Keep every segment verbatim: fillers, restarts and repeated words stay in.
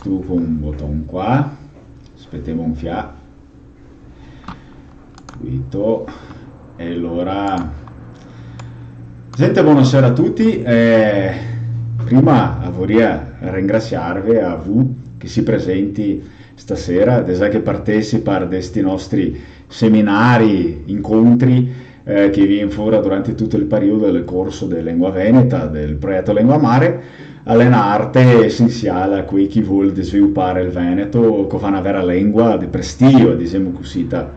Su co un boton qua, spetemo un fià. Quito. E alora, gente, bonasera a tuti. Eh, prima voria ringrasiarve a vu che si presenti stasera, de za che partesipa de sti nostri seminari, incontri, eh, che vien fora durante tuto el periodo del corso de lengua veneta, del progeto Lengua Mare, a l'è na arte esensiale a quei che vol svilupare el veneto, co fa na vera lengua de prestigio, disemo cusita.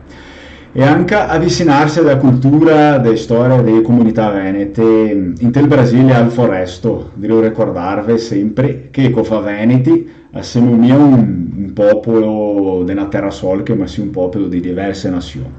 E anca avisinarse da cultura, de storia de comunità venete, inte el Brasile al fo resto, drio ricordarve sempre che co fa veneti, a semo mia un, un popolo de na tera solche, ma sì un popolo de diverse nasion.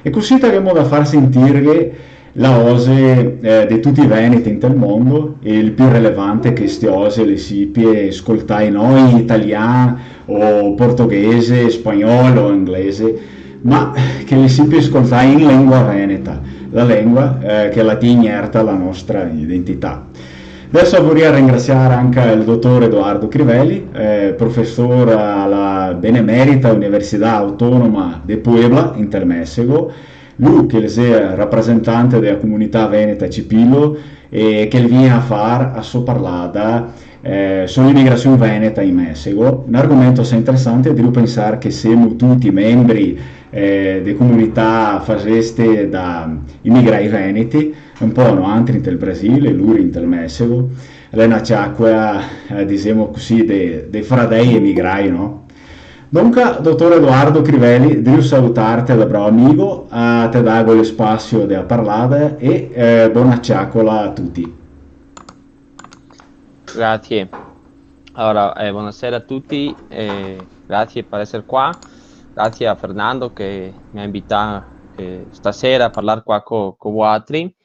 E cusì ghemo da far sentirghe la oze, eh, de tuti i veneti inte el mondo, e el pì relevante che ste oze le sipie scoltai no in italian o portoghese, spagnolo o inglese, ma che le sipie scoltai in lengua veneta, la lengua, eh, che la tien ierta la nostra identità. Deso voria ringrasiar anca el dotor Eduardo Crivelli, eh, profesor a la benemerita Universidad Autónoma de Puebla, inte el Mèsego, lu che el xe rapresentante de la comunità veneta Chipilo, e che el vien a far a so parlada, eh, so l'emigrasion veneta in Mèsego, un argomento asai interesante, drio pensar che semo tuti membri, eh, de comunità faseste da imigrai veneti, un po' noantri inte el Brasile, luri inte el Mèsego, l'è na ciacola, eh, disemo cusì, de, de fradei emigrai, no? Donca, dotor Eduardo Crivelli, drio salutarte da bravo amigo, a te dago el spasio de la parlada e, eh, bona ciacola a tuti. Grazie. Alora, eh, bonasera a tuti, eh, grazie par eser qua, grazie a Fernando che me ga invità, eh, stasera a parlar qua co, co vuatri.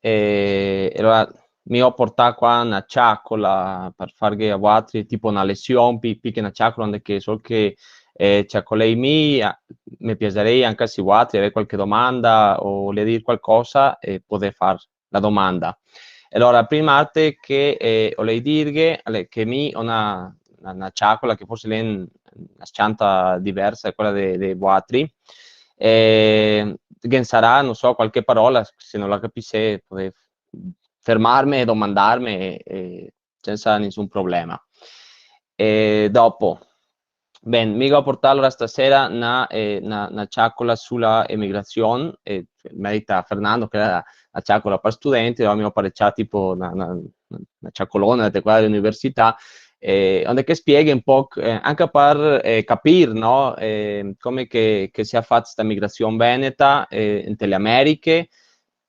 E, e alora mi go portà qua na ciacola par farghe a vuatri, tipo na lesion, pì, pì che na ciacola, onde che sol che, eh, ciacolei mi, a, me piasaria anca se vuatri avè qualche domanda o volè dir qualcosa, eh, podè far la domanda. E alora, prima arte che, eh, volei dirghe, alora, che mi go na, na, na ciacola che forse l'è n-, na s-cianta diversa da quela de, de vuatri, eh, ghe sarà, no so, qualche parola, se no la capise, podè fermarme e domandarme, eh, sensa nisun problema. E dopo, ben, mi go portà alora stasera na, eh, na, na ciacola su la emigrasion, e merita Fernando, che l'era na ciacola par studenti, alora mi go parecià tipo na, na, na ciacolona de quela de l'università, eh, onde che spieghe un po', eh, anca par, eh, capir, no? Eh, come che, che se ga fat sta migrasion veneta, eh, inte le Americhe,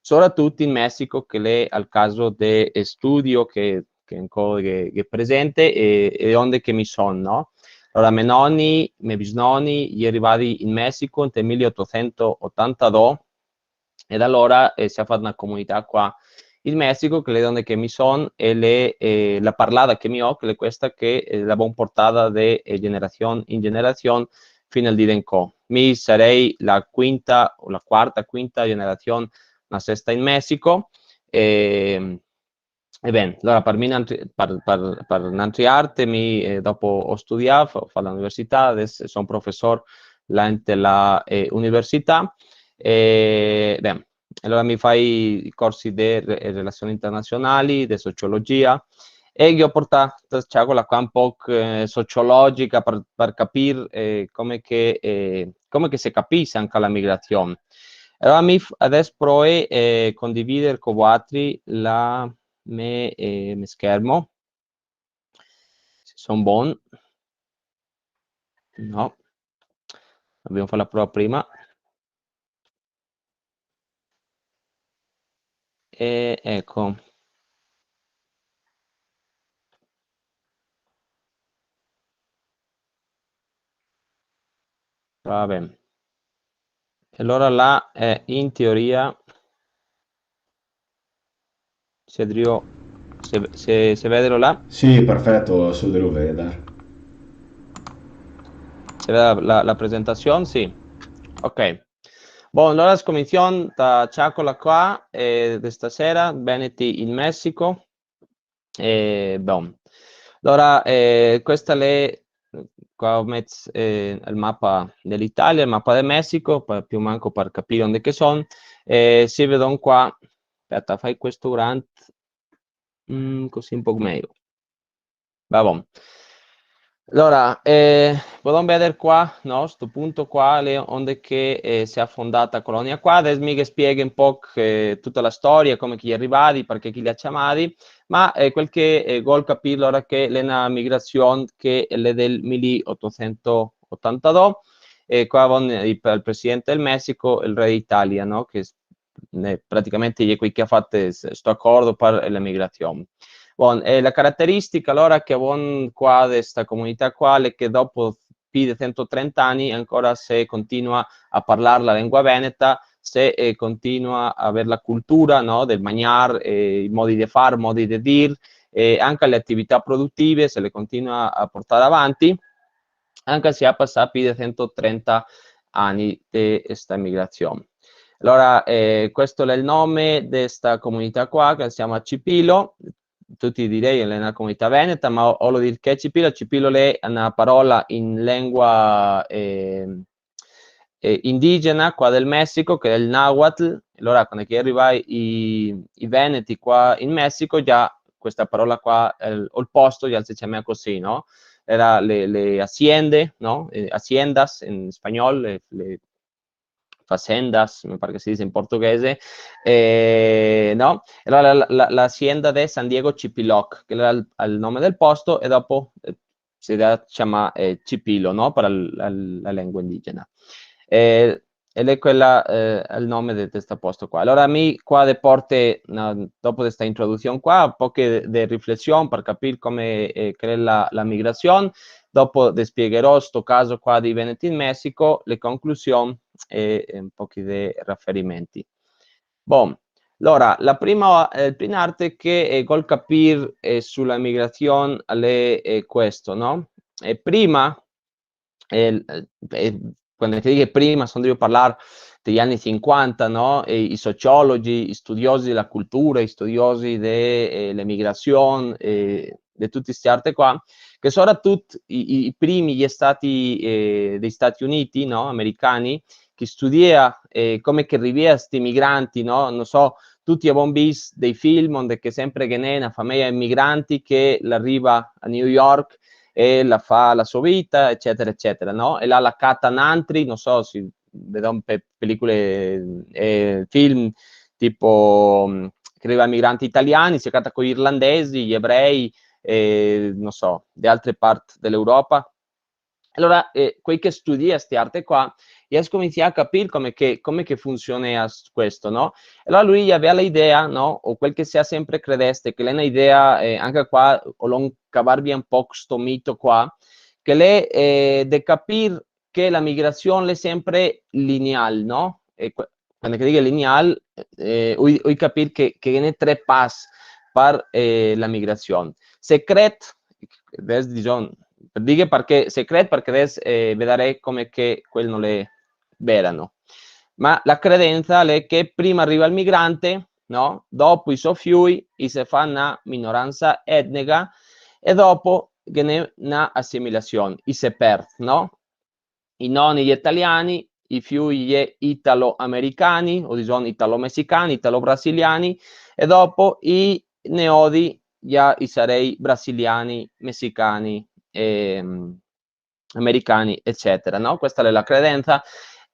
sopratuto in Mèsico, che l'è el caso de, eh, studio che, che ancora ghe, ghe presente, e, e onde che mi son, no? Alora, me noni, me bisnoni, i è rivai in Mèsico inte el mile otosento otantadó, e da alora, eh, se ga fat na comunità qua in Mèsico, che l'è onde che mi son, e l'è, eh, la parlada che mi go, che l'è questa che, eh, la go portada de, eh, generasion in generasion fin al dì de ancò. Mi sarei la quinta o la quarta, quinta generasion nasesta in Mèsico, e, e ben, alora par mi n'antri-, par, par, par n'antri arte, mi, eh, dopo go studià, go fa-, go fat la università, deso son profesor là inte la, eh, università, e, ben, alora mi fai i corsi de re-, relasion internasionali, de sociologia, e ghe go portà sta ciacola qua un po', eh, sociologica par, par capir, eh, come che, eh, come che se capise anca la migrasion. Alora mi f-, deso proe, eh, condivider co vuatri la me, eh, me schermo. Se son bon. No. Dobemo far la prova prima. E eco. Va ben. E alora là, eh, in teoria, se drio, se, se, se vedelo là? Sì, perfeto, so drio vedar. Se vede la, la, la presentasion? Sì. Ok. Bon, alora scominsion sta ciacola qua, eh, de stasera, Veneti in Mèsico. E, bon. Alora, eh, questa l'è qua go meso, eh, el mapa de l'Italia, el mapa del Mesico, pa-, pì o manco par capir onde che son, eh, se vedon qua, speta, fai questo grant, mm, cusì un poco mejo. Va bon. Alora, eh, podon veder qua, no? Sto punto qua, le, onde che, eh, se ga fondà sta colonia qua. Deso mi ghe spieghe un poco, eh, tuta la storia, come che i è rivadi, parché che i li ga ciamadi, ma, eh, quel che, eh, vol capir, alora, che l'è na migrasion che l'è del mile otosento otantadó, e qua von i, el presidente del Mesico, el re de Italia, no? Che s-, ne, praticamente i è quei che ga fato s-, sto acordo par l'emigrasion. Bon, e la carateristica, alora, che von qua de sta comunità qua, l'è che dopo pì de sento trenta ani ancora se continua a parlar la lengua veneta, se, eh, continua a aver la cultura, no, del magnar, eh, i modi de far, modi de dir, e anca le atività produtive se le continua a portar avanti, anca se ga pasà pì de sento trenta ani de sta emigrasion. Alora, eh, questo l'è el nome de sta comunità qua, che se ciama Cipilo. Tuti direi l'è na comunità veneta, ma vo-, vojo dir che Cipilo, Cipilo l'è na parola in lengua, eh, eh, indigena qua del Mesico, che l'è el nahuatl. Alora, quando che i è rivai i, i veneti qua in Mesico, già questa parola qua, eh, o el posto, già se ciamea cusì, no? Era le, le haciende, no? Eh, haciendas in spagnol, le, le facendas, me par che se dise in portoghese, eh, no? E alora la, la, la hacienda de San Diego Chipiloc, che l'era el, el nome del posto, e dopo, eh, se ga ciamà, eh, Cipilo, no? Par la, la, la lengua indigena. Eh, e l'è quela, eh, el nome de, de sto posto qua. Alora mi qua ve porte, na, dopo de sta introdusion qua, un poche de, de riflesion par capir come, eh, che l'è la, la migrasion, dopo ve spiegherò sto caso qua dei Veneti in Mesico, le conclusion e, e un pochi de riferimenti. Bon, alora, la prima, eh, el prim arte che, eh, vol capir, eh, su la migrasion l'è, eh, questo, no? E prima, eh, eh, quando che digo prima, son drio parlar dei ani sinquanta, no? E i sociologi, i studiosi de la cultura, i studiosi de, eh, l'emigrasion, eh, de tuti sti arte qua, che soratut i, i, i primi i è stati, eh, dei Stati Uniti, no? Americani, che studia, eh, come che rivea sti migranti, no? No so, tuti gavon vist dei film onde che sempre ghe n'è na fameja de migranti che la riva a New York e la fa la so vita, ecetera, ecetera, no? E là la cata nantri, no so, se vedon pe-, pelicule, eh, film tipo, mm, che riva migranti italiani, se cata coi irlandesi, i ebrei, eh, no so, de altre part de l'Europa. Alora, eh, quei che studia ste arte qua, i ga scominsià a capir come che, come che funsionea s-, questo, no? E alora lu i gavea la idea, no? O quel che se ga sempre credeste, che l'è na idea, eh, anca qua, o l'on cavar via un poco sto mito qua, che l'è, eh, de capir che la migrasion l'è sempre lineal, no? E que-, quando che digo lineal, eh, oi, oi capir che, che ghe n'è tre pas par, eh, la migrasion. Se cret, deso dison, dighe parché, se cret parché deso, eh, vedarè come che quel no l'è vera, no? Ma la credensa l'è che prima riva el migrante, no? Dopo i so fioi, i se fa na minoransa etnica, e dopo ghe n'è na asimilasion, i se perd, no? I noni i è italiani, i fioi i è italo-americani, o dison italo-mesicani, italo-brasiliani, e dopo i neodi, i sarei brasiliani, mesicani, ehm, americani, ecetera, no? Questa l'è la credensa,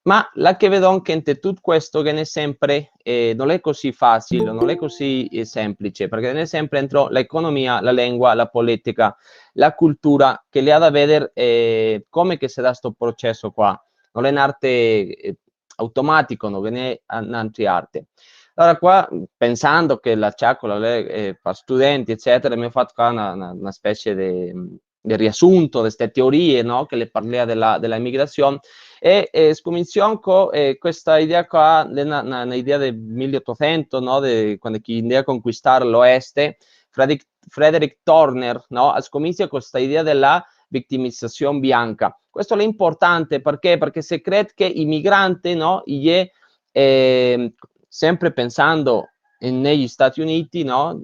ma la che vedon che inte tut questo ghe n'è sempre, eh, no l'è cusì fasil, no l'è cusì, eh, senplice, parché ghe n'è sempre dentro l'economia, la lengua, la politica, la cultura, che le ga da veder, eh, come che se dà sto proceso qua. No l'è n'arte, eh, automatico, no ghe n'è a-, n'altre arte. Alora qua, pensando che la ciacola l'è, eh, par studenti, ecetera, mi go fato qua na, na, na specie de, de riasunto de ste teorie, no? Che le parlea de la, de la emigrasion. E, e scominsion co, eh, questa idea qua, de na, na, na idea del mile otosento, no? De, quando che i ndea a conquistar l'Oeste, Frederick, Frederick Torner, no? A scominsia co sta idea de la vitimizasion bianca. Questo l'è inportante parché? Parché se cret che i migranti, no? I è, ehm, sempre pensando negli Stati Uniti, no?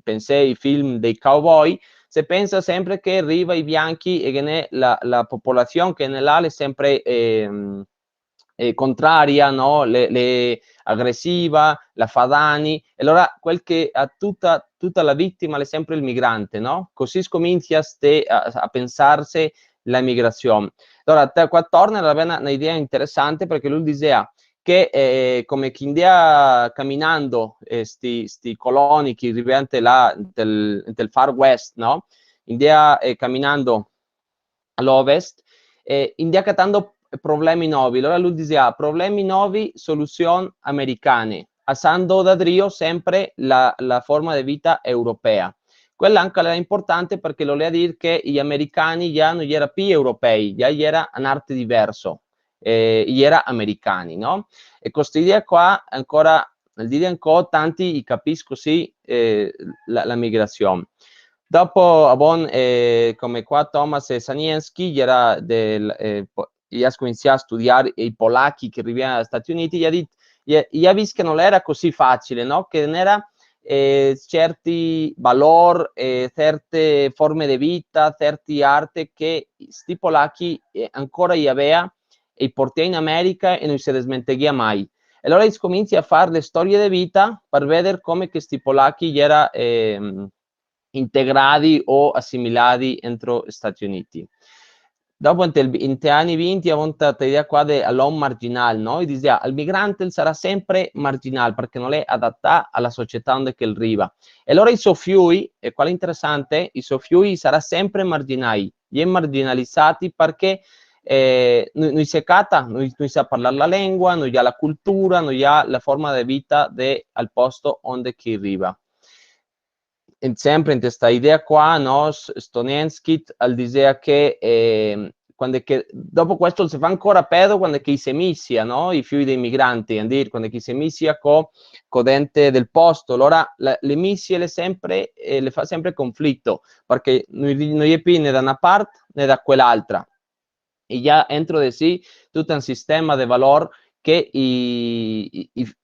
Pensè ai film dei cowboy, se pensa sempre che riva i bianchi e ghe n'è la, la popolasion che ghe n'è là, l'è sempre, ehm, eh, contraria, no? L'è, l'è agresiva, la fa dani, e alora quel che ga tuta, tuta la vitima l'è sempre el migrante, no? Cusì scominsia ste, a, a pensarse la migrasion. Alora, te, qua torna a aver na, na idea interesante, parché lu disea che, eh, come che i ndea caminando, eh, sti, sti coloni che i rivea inte la, del, del Far West, no? I ndea, eh, caminando a l'ovest, eh, i ndea catando problemi novi. Alora lu disea, "Problemi novi, solusion americane", asando da drio sempre la, la forma de vita europea. Quela anca l'era importante parché lo volea dir che i americani ja no i era pi europei, ja i era a n'arte diverso, eh, i era americani, no? E co sta idea qua, ancora, al dì de ancò, tanti i capis cusì, eh, la, la migrasion. Dopo, a bon, eh, come qua Thomas e Sanienski, i era del, eh, po-, i ga scominsià a studiar i polachi che rivea ai Stati Uniti, i ga dit, i ga, i ga vist che no l'era cusì facile, no? Che ghe n'era, eh, certi valor, eh, certe forme de vita, certi arte che sti polachi, eh, ancora i avea e i portea in America e no i se desmenteghea mai. E alora i scominsia a far le storie de vita par veder come che sti polachi i era, ehm, integradi o asimiladi entro Stati Uniti. Dopo, inte el, inte ani vinti, a vonta sta idea qua de l'om marginal, no? I disea, "El migrante el sarà sempre marginal, parché no l'è adatà a la società onde che el riva." E alora i so fiui, e qua l'è interesante, i so fiui i sarà sempre marginai, i è marginalisati parché, eh, no, no i se cata, no, no i sa parlar la lengua, no i ga la cultura, no i ga la forma de vita de, al posto onde che i riva. E sempre inte sta idea qua, no, S-, Stonenskit, al disea che, eh, quande che, dopo questo se fa ancora pedo quande che i se misia, no? I fiui dei migranti, a dir, quande che i se misia co, co dente del posto. Alora, la, le misie le sempre, eh, le fa sempre conflito, parché no i, no i è pi né da na part né da quel'altra. I ga entro de si tuto un sistema de valor che i, i, i,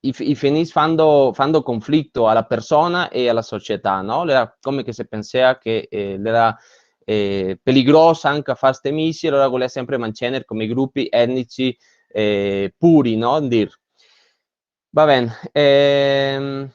i fi-, i finìs fando, fando conflito a la persona e a la società, no? L'era come che se pensea che, eh, l'era, eh, peligrosa anca far ste misie, alora volea sempre mancener come grupi etnici, eh, puri, no? Dir. Va ben, ehm,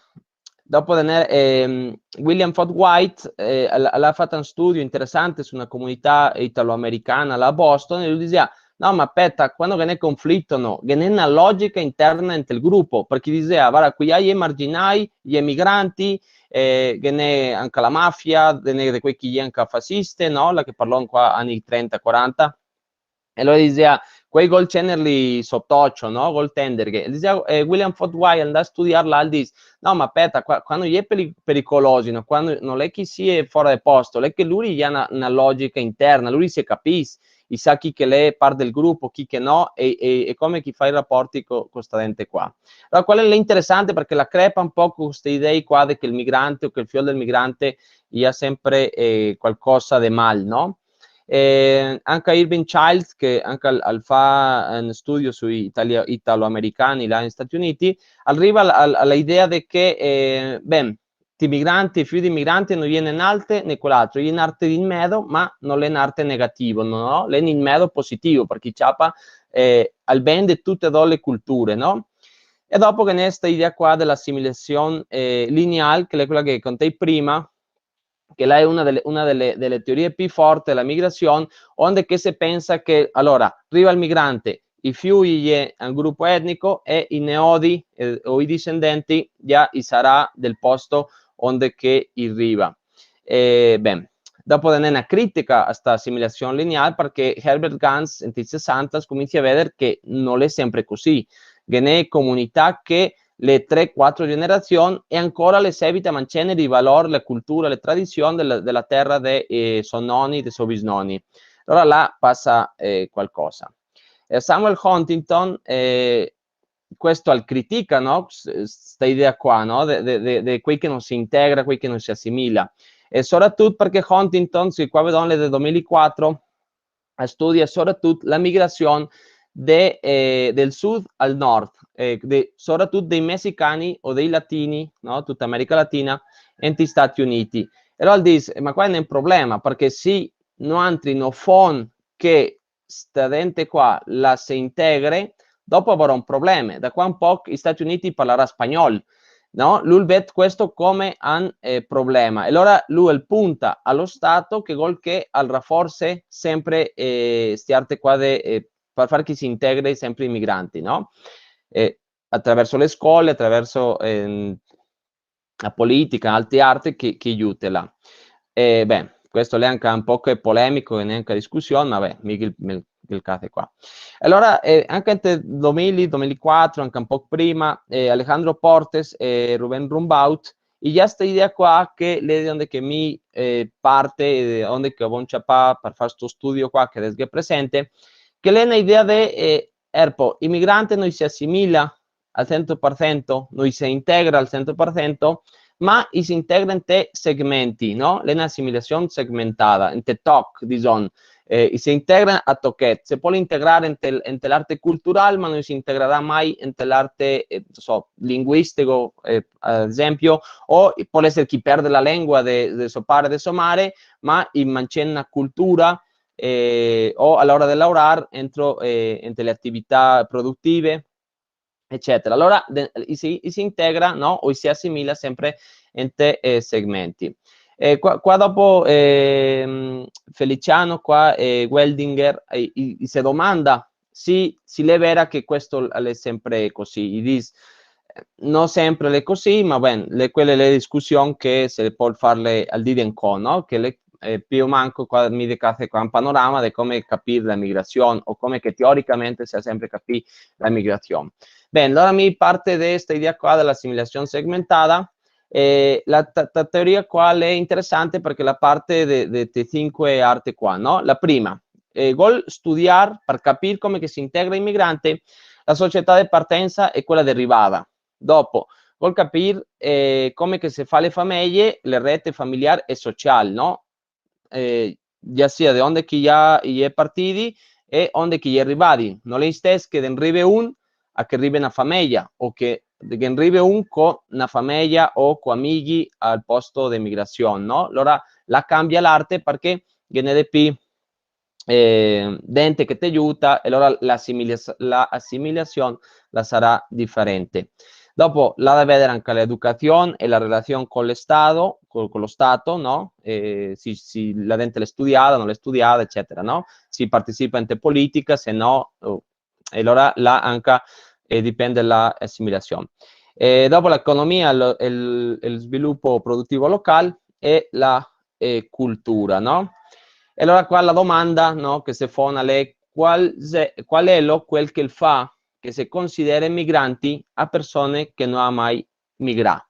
dopo de ne-, ehm, William Ford White, eh, al, al ga fato un studio interesante su na comunità italoamericana là a Boston, e lu disea, "No, ma speta, quando ghe n'è conflito, no, ghe n'è na logica interna inte el grupo", parché disea, "Varda, quei là i è marginai, i è migranti, eh, ghe n'è anca la mafia, ghe n'è de quei che i è anca fasiste", no? La che parlò anca ani trenta, quaranta. E alora disea, "Quei gol cenerli sot'ocio, no? Gol tenderghe." E disea, eh, William Ford White, al ndà a studiar là, al dis, "No, ma speta, qua, qua no i è peri-, pericolosi, no? Qua no, no l'è che i sie fora de posto, l'è che luri i ga na, na logica interna, luri i se capìs, i sa chi che l'è part del grupo, chi che no, e, e, e come che i fa i raporti co, co sta dente qua." Alora, quela l'è interesante parché la crepa un poco co ste idee qua de che el migrante o che el fiol del migrante i ga sempre, eh, qualcosa de mal, no? E anca Irving Childs, che anca al, al fa, eh, un studio sui italia-, italoamericani là in Stati Uniti, al riva al, al, a la idea de che, eh, ben, sti migranti, i fioi dei migranti no i è né n'arte né quel'altro, i è n'arte in medo, ma no l'è n'arte negativo, no, no, l'è in medo positivo, parché i ciapa, eh, al ben de tute e do le culture, no? E dopo ghe n'è sta idea qua de l'asimilasion, eh, lineal, che l'è quela che contei prima, che là è una de le, una de le, de le teorie pi forte de la migrasion, onde che se pensa che, alora, riva el migrante, i fioi i è un grupo etnico e i neodi, eh, o i disendenti, ja i sarà del posto onde che i riva. E, ben, dopo ghe n'è na critica a sta asimilasion lineal, parché Herbert Gans, inte i sesanta, scominsia a veder che no l'è sempre cusì. Ghe n'è comunità che le tre, quatro generasion, e ancora le seguita a mancener i valor, la cultura, le tradision de la, de la tera de, eh, so noni, de so bisnoni. Alora là pasa, eh, qualcosa. E Samuel Huntington, eh, questo al critica, no? S-, sta idea qua, no? De, de, de, de quei che no se integra, quei che no se asimila. E soratut parché Huntington, se qua vedon, l'è del domila e quatro, a studia soratut la migrasion de, eh, del sud al nord, eh, de, soratut dei messicani o dei latini, no? Tuta America Latina, enti Stati Uniti. E alora el dise, ma qua xe un problema, parché se noantri no fon che sta dente qua la se integre, dopo avarò un problema. Da qua un poco i Stati Uniti parlarà spagnol, no? Lu el ved questo come un, eh, problema. E alora lu el punta a lo Stato che vol che el raforse sempre, eh, sti arte qua de, eh, par far che se integre sempre i migranti, no? Eh, atraverso le scole, atraverso, ehm, la politica, altre arte che, che iuta là. E, beh, questo l'è anca un poco polemico e gnanca discusion, ma beh, mi el, mi el caso qua. E alora, eh, anca inte domila, domila e quatro, anca un poco prima, eh, Alejandro Portes e Rubén Rumbaut, i ga sta idea qua che l'è de onde che mi, eh, parte, eh, onde che go inciapà par far sto studio qua che deso ghe presente, che l'è na idea de, eh, erpo, i migrante no i se asimila al cento par cento, no i se integra al cento par cento, ma i se integra inte segmenti, no? L'è na asimilasion segmentada, inte toc, dison, eh, i se integra a tochet. Se pol integrar inte, inte l'arte cultural, ma no i se integrarà mai inte l'arte, eh, no so, linguistico, eh, ad esempio, o pol esere che i perde la lengua de, de so pare, de so mare, ma i mantiene na cultura, eh, o a l'ora de laorar entro, eh, inte le atività produtive, eccetera. Alora, de, i se, i se integra, no? O i se asimila sempre inte, eh, segmenti. E qua, qua dopo, ehm, Feliciano, qua, eh, Weldinger, eh, i, i se domanda se, se l'è vera che questo l'è sempre cusì. I dis, eh, no sempre l'è cusì, ma ben, l'è quele le discusion che se pol farle al dì de ancò, no? Che l'è, eh, pì o manco qua mi de case qua un panorama de come capir la migrasion o come che teoricamente se ga sempre capì la migrasion. Ben, alora mi parte de sta idea qua de la asimilasion segmentada, e la, ta, ta teoria qua l'è interesante parché la parte de, de, de sinque arte qua, no? La prima, eh, vol studiar par capir come che se integra i migrante la società de partensa e quela de rivada. Dopo, vol capir, eh, come che se fa le fameje, le rete familiar e social, no? Eh, ja sia de onde che i è, i è partidi e onde che i è rivadi. No l'è istes che de 'n rive un a che rive na fameja, o che de 'n rive un co na fameja o co amighi al posto de migrasion, no? Alora la cambia l'arte parché ghe n'è de pì, eh, dente che te iuta, e alora la asimilia-, la asimilasion la sarà diferente. Dopo, la da vedere anca l'educasion e la relasion co l'Estato, co, co lo Stato, no? Eh, se, se la dente l'è studiada, no l'è studiada, eccetera, no? Se partisipa inte politica, se no, oh, e alora là anca, eh, dipende la asimilasion. E dopo l'economia, el, el, el svilupo produtivo local e la, eh, cultura, no? E alora qua la domanda, no, che se fona l'è qual xe-, qual è lo, quel che fa che se considere migranti a persone che no ga mai migrà,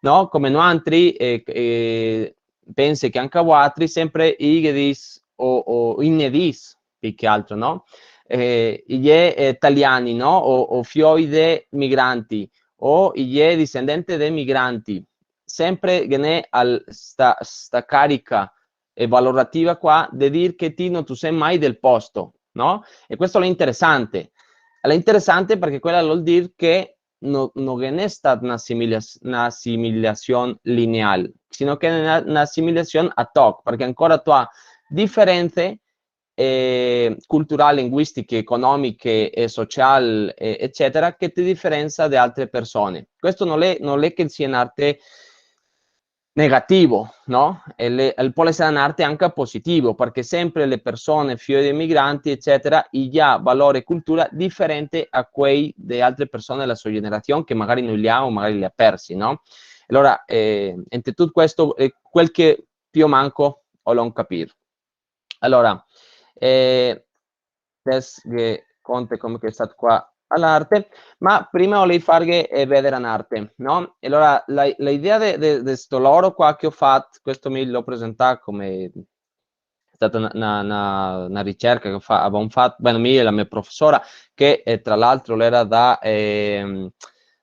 no? Come noantri, eh, eh, pense che anca voaltri, sempre i ghe dis, o, o i ne dis, pì che altro, no? Eh, i è, eh, taliani, no? O, o fioi de migranti, o i è disendente de migranti. Sempre ghe n'è al-, sta, sta carica e valorativa qua de dir che ti no te si mai del posto, no? E questo l'è interesante. L'è interesante parché quela vol dir che no, no ghe n'è stat na asimilia-, na asimilasion lineal, sino che na, na asimilasion a toc, parché ancora te ga diferenze, eh, cultural, linguistiche, economiche e social, eh, eccetera, che te diferensa de altre persone. Questo no l'è, no l'è che sia n'arte negativo, no? E le, el pol esere n'arte anca positivo, parché sempre le persone, fioi de migranti, eccetera, i ga valore e cultura diferente a quei de altre persone dela so generasion, che magari no i ga o magari i ga persi, no? Alora, eh, inte tut questo, eh, quel che pì o manco o l'on capì. Alora, eh, deso ghe conte come che xe stat qua a l'arte, ma prima volei farghe, eh, vedere a n'arte, no? E alora la, la idea de, de, de sto laoro qua che go fat, questo mi l'ho presentà come, xe stata na, na, na, na ricerca che fa, gavon fat, ben, mi e la me profesora, che, eh, tra l'altro l'era da, ehm,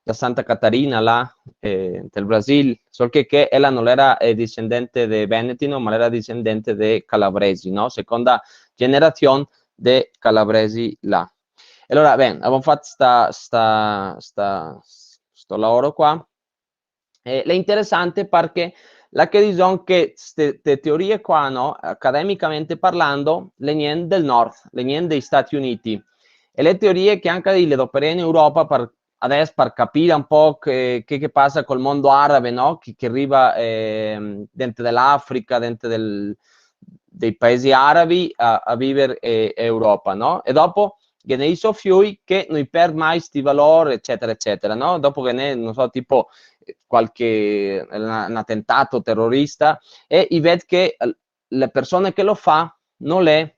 da Santa Catarina, là, eh, del Brasil, sol che, che ela no l'era, eh, disendente de veneti, no, ma l'era disendente de calabresi, no? Seconda generasion de calabresi là. E alora, ben, gavon fat sta, sta, sta, sto laoro qua. Eh, l'è interesante parché là che dison che ste, ste teorie qua, no? Academicamente parlando, le vien del nord, le vien dei Stati Uniti. E le teorie che anca i le doperà in Europa par, adès par capir un po' che, che, che pasa col mondo arabe, no? Che, che riva, ehm, dentro de l'Africa, dentro del, dei paesi arabi a, a viver, eh, Europa, no? E dopo ghe n'è i so fioi che no i perd mai sti valori, ecetera, ecetera, no? Dopo ghe n'è, no so, tipo, eh, qualche, na, un atentato terorista, e i ved che, eh, la persona che lo fa no l'è,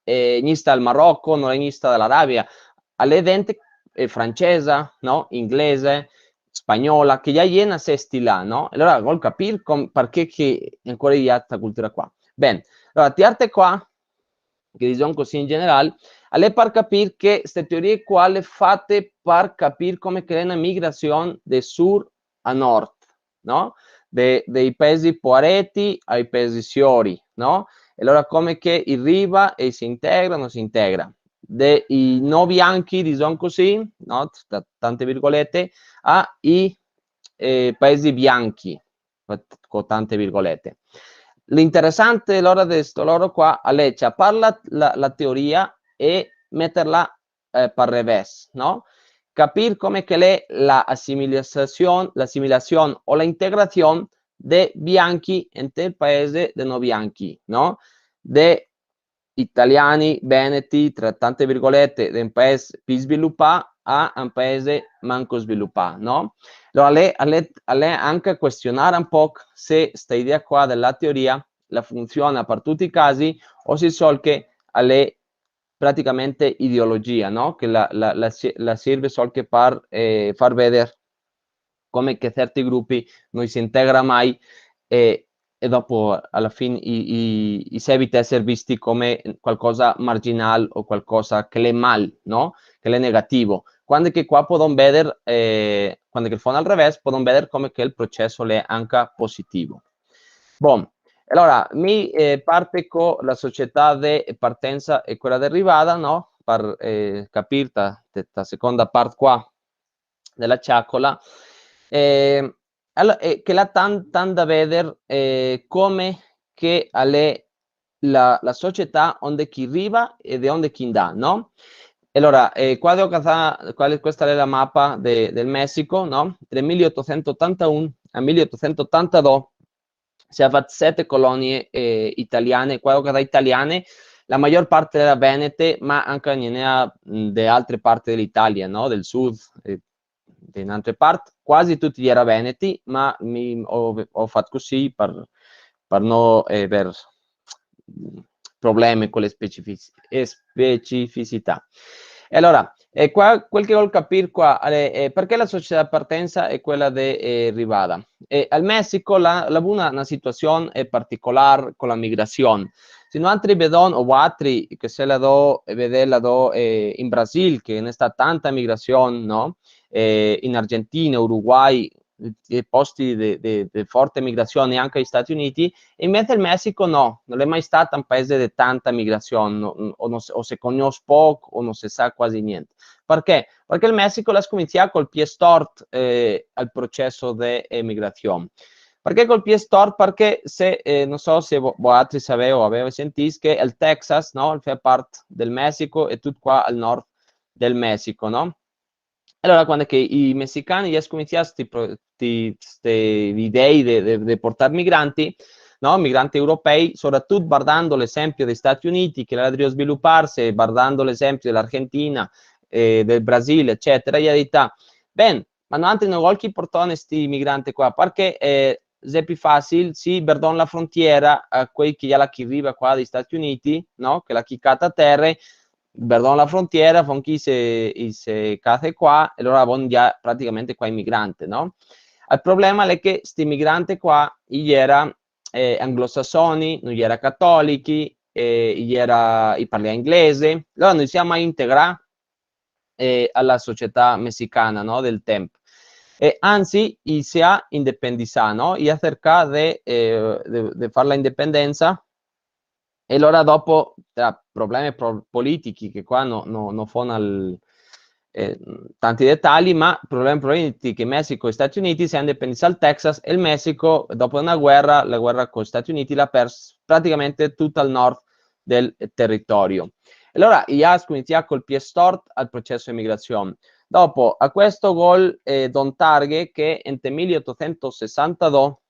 eh, gnista dal Marocco, no l'è gnista da l'Arabia, a l'è dente, eh, francesa, no? Inglese, spagnola, che i ga na sestilà, no? E alora vol capir com-, parché che ancora i ga sta cultura qua. Ben, alora, ti arte qua, che dison cusì in general, a l'è par capir che ste teorie qua le fate par capir come che l'è na migrasion de sur a nord, no? De, dei paesi poareti ai paesi siori, no? E alora come che i riva e i se integra, no se integra. De i no bianchi, dison cusì, no? Tra tante virgolete, a i, eh, paesi bianchi, co tante virgolete. L'interesante alora de sto loro qua, a l'è ciapar la, la, la teoria e meterla, eh, par revés, no? Capir come che l'è la asimilasion, l'asimilasion o la integrasion de bianchi inte el paese de no bianchi, no? De italiani, veneti, tra tante virgolete, de un paese pi svilupà a un paese manco svilupà, no? Alora, a l'è, a l'è, a l'è anca questionar un poc se sta idea qua de la teoria la funsiona par tuti i casi o se sol che a l'è praticamente ideologia, no? Che la, la, la se-, la serve sol che par, eh, far veder come che certi grupi no i se integra mai e, e dopo, a la fin, i, i, i seguita a eser visti come qualcosa marginal o qualcosa che l'è mal, no? Che l'è negativo. Quando che qua podon veder, eh, quando che el fon al revés, podon veder come che el proceso l'è anca positivo. Bon, alora, mi, eh, parte co la società de partensa e quela de rivada, no? Par, eh, capir ta, ta, ta seconda part qua de la ciacola. Eh, alo-, eh, che la tan-, tan da veder, eh, come che a l'è la, la società onde che i riva e de onde che i ndà, no? E alora, eh, qua devo catà, qua l'è, questa l'è la mapa de, del Mesico, no? Del mile otosento otantaun al mile otosento otantadó se ga fat sete colonie, eh, italiane, qua devo catà italiane, la maior parte l'era venete, ma anca ghe n'era, mm, de altre parti de l'Italia, no? Del sud, eh, de n'altre part, quasi tuti i era veneti, ma mi, ho, ho fat cusì par, par no, eh, aver, mm, problemi co le specifici-, e specificità. E alora, e qua, quel che vol capir qua, eh, parché la società de partensa e quela de, eh, rivada. E al Mesico la, la ga vù na, na situasion, eh, particolar co la migrasion. Se noantri vedon, o voaltri, che se la do, eh, vedè la do, eh, in Brasil, che ghe n'è stà tanta migrasion, no? Eh, in Argentina, Uruguay, eh, posti de, de, de forte migrasion, e anca i Stati Uniti, e invese el Mesico no, no l'è mai stà un paese de tanta migrasion, no, o no se, o se cognos poc, o no se sa quasi gnente. Parché? Parché el Mesico l'à scominsià col pie stort, eh, al proceso de emigrasion. Parché col pie stort? Parché se, eh, no so se vo-, voaltri saveu o gaveu sentì che el Texas, no, el fa part del Mesico e tut qua al nord del Mesico, no? Alora, quando che i mesicani i à scominsià sti pro-, sti, ste idee de, de, de portar migranti, no? Migranti europei, soratut vardando l'esenpio dei Stati Uniti, che l'era drio sviluparse, vardando l'esenpio de l'Argentina, eh, del Brasil, ecetera, i à dito, "Ben, ma noantri no vol che i portone sti migranti qua, parché, eh, xe pi fasil, sì, verdon la frontiera, a quei che i à la chiriva qua dei Stati Uniti, no? Che la chicata a tere, verdon la frontiera, fon che i se, i se case qua, e alora von ndà praticamente qua i migrante, no?" El problema l'è che sti migrante qua, i era, eh, anglosasoni, no i era catolichi, eh, i era, i parlea inglese, alora no i se à mai integrà, eh, a la società mesicana, no, del temp. E anzi, i se à independisà, no? I à sercà de, eh, de, de far la indipendensa, e alora dopo, tra problemi pro-, politichi, che qua no, no, no fon al, eh, tanti detalii, ma problemi, problemi che Messico e Stati Uniti se ga independizà el Texas, e el Messico, dopo na guera, la guera coi Stati Uniti, l'ha pers praticamente tuto el nord del teritorio. E alora i ga scominsià col pie stort al proceso de migrasion. Dopo, a questo gol, eh, Don Targe, che inte mileotosentosesantadó,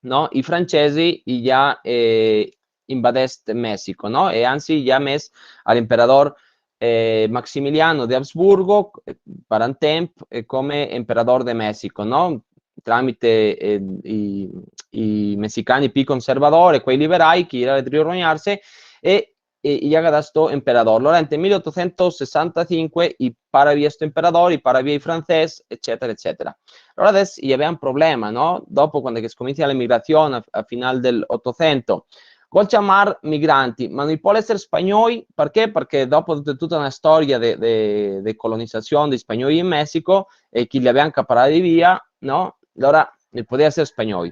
no, i francesi i ga, eh, invadest Messico, no? E ansi i ga mes a l'imperador, eh, Maximiliano de Habsburgo, eh, par un temp, eh, come imperador de Messico, no? Tramite, eh, i, i messicani pi conservadori, quei liberai, che i era drio rognarse, e e i ga dà sto imperador. Alora, inte mileotosentosesantasincue, i para via sto imperador, i para via i franses, ecetera, ecetera. Alora adeso i gavea un problema, no? Dopo, quando che scominsia l'emigrasion a, a final del Otosento, gol ciamar migranti, ma no i pol eser spagnoi, parché? Parché dopo tuta, tuta na storia de, de, de colonizasion dei spagnoi in Messico, e che i li gavea anca paradi via, no? Alora, no i podea eser spagnoi.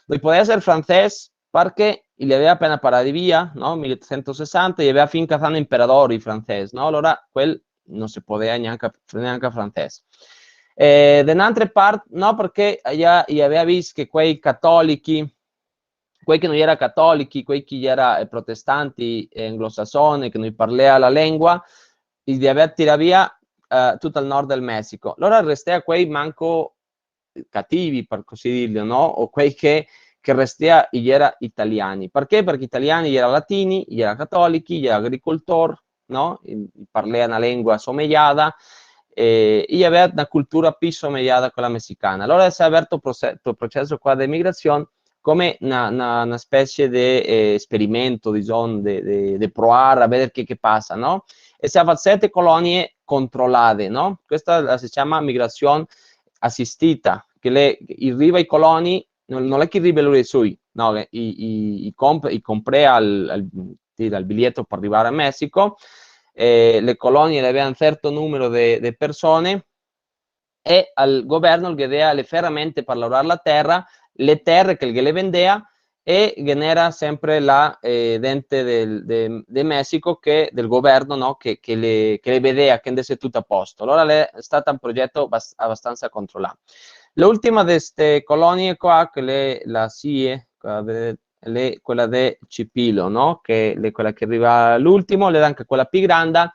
No i podea eser franses, parché i li gavea apena paradi via, no? Mileotosentosesanta, i gavea fin casà un imperador i franses, no? Alora quel no se podea gnanca, gnanca franses. E de n'altra part, no, parché i ga, i gavea vist che quei catolichi, quei che no i era catolichi, quei che i era, eh, protestanti, eh, anglosasoni, che no i parlea la lengua, i li gavea tirà via, eh, tuto el nord del Messico. Alora restea quei manco cativi, par cusì dirlo, no? O quei che, che restea i era italiani. Parché? Parché i italiani i era latini, i era catolichi, i era agricoltor, no? I, i parlea na lengua somejada, e i gavea na cultura pi somejada a quela messicana. Alora se ga verto proce-, sto proceso qua de migrasion come na, na, na specie de, eh, esperimento, dison, de, de, de proar a veder che, che pasa, no? E se ga fato sete colonie controlade, no? Questa la se ciama migrasion asistida, che le, i riva i coloni, no, no l'è che i riva lori soli, no, che i, i, i comp-, i comprea al, al, sì, dal biglieto par rivar a Messico, e le colonie le gavea un certo numero de, de persone, e al governo ghe dea le feramente par lavorar la tera, le tere che ghe le vendea, e ghe n'era sempre la, eh, dente del, de, de Messico che, del governo, no? Che, che le, che le vedea che ndese tuto a posto. Alora l'è stata un progeto bas-, abastansa controlà. L'ultima de ste colonie qua, che l'è la sie, qua vedete, l'è quela de Chipilo, no? Che l'è quela che riva l'ultimo, l'è anca quela pi granda,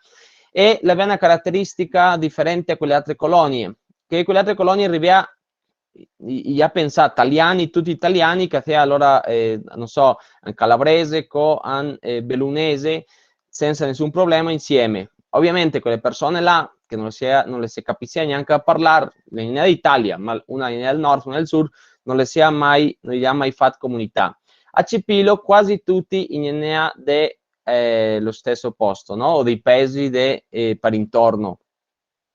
e l'avea na carateristica diferente a quele altre colonie, che quele altre colonie rivea i, i ga pensà taliani, tuti taliani, che fea alora, eh, no so, un calabrese co un, eh, belunese, sensa nesun problema insieme. Ovviamente quele persone là, che no le se, no le se capisea gnanca a parlar, le vegnea de Italia, ma una vegnea del nord, una del sud, no le se ga mai, no i ga mai fat comunità. A Cipilo quasi tuti i vegnea de, eh, lo steso posto, no? O dei paesi de, eh, par intorno.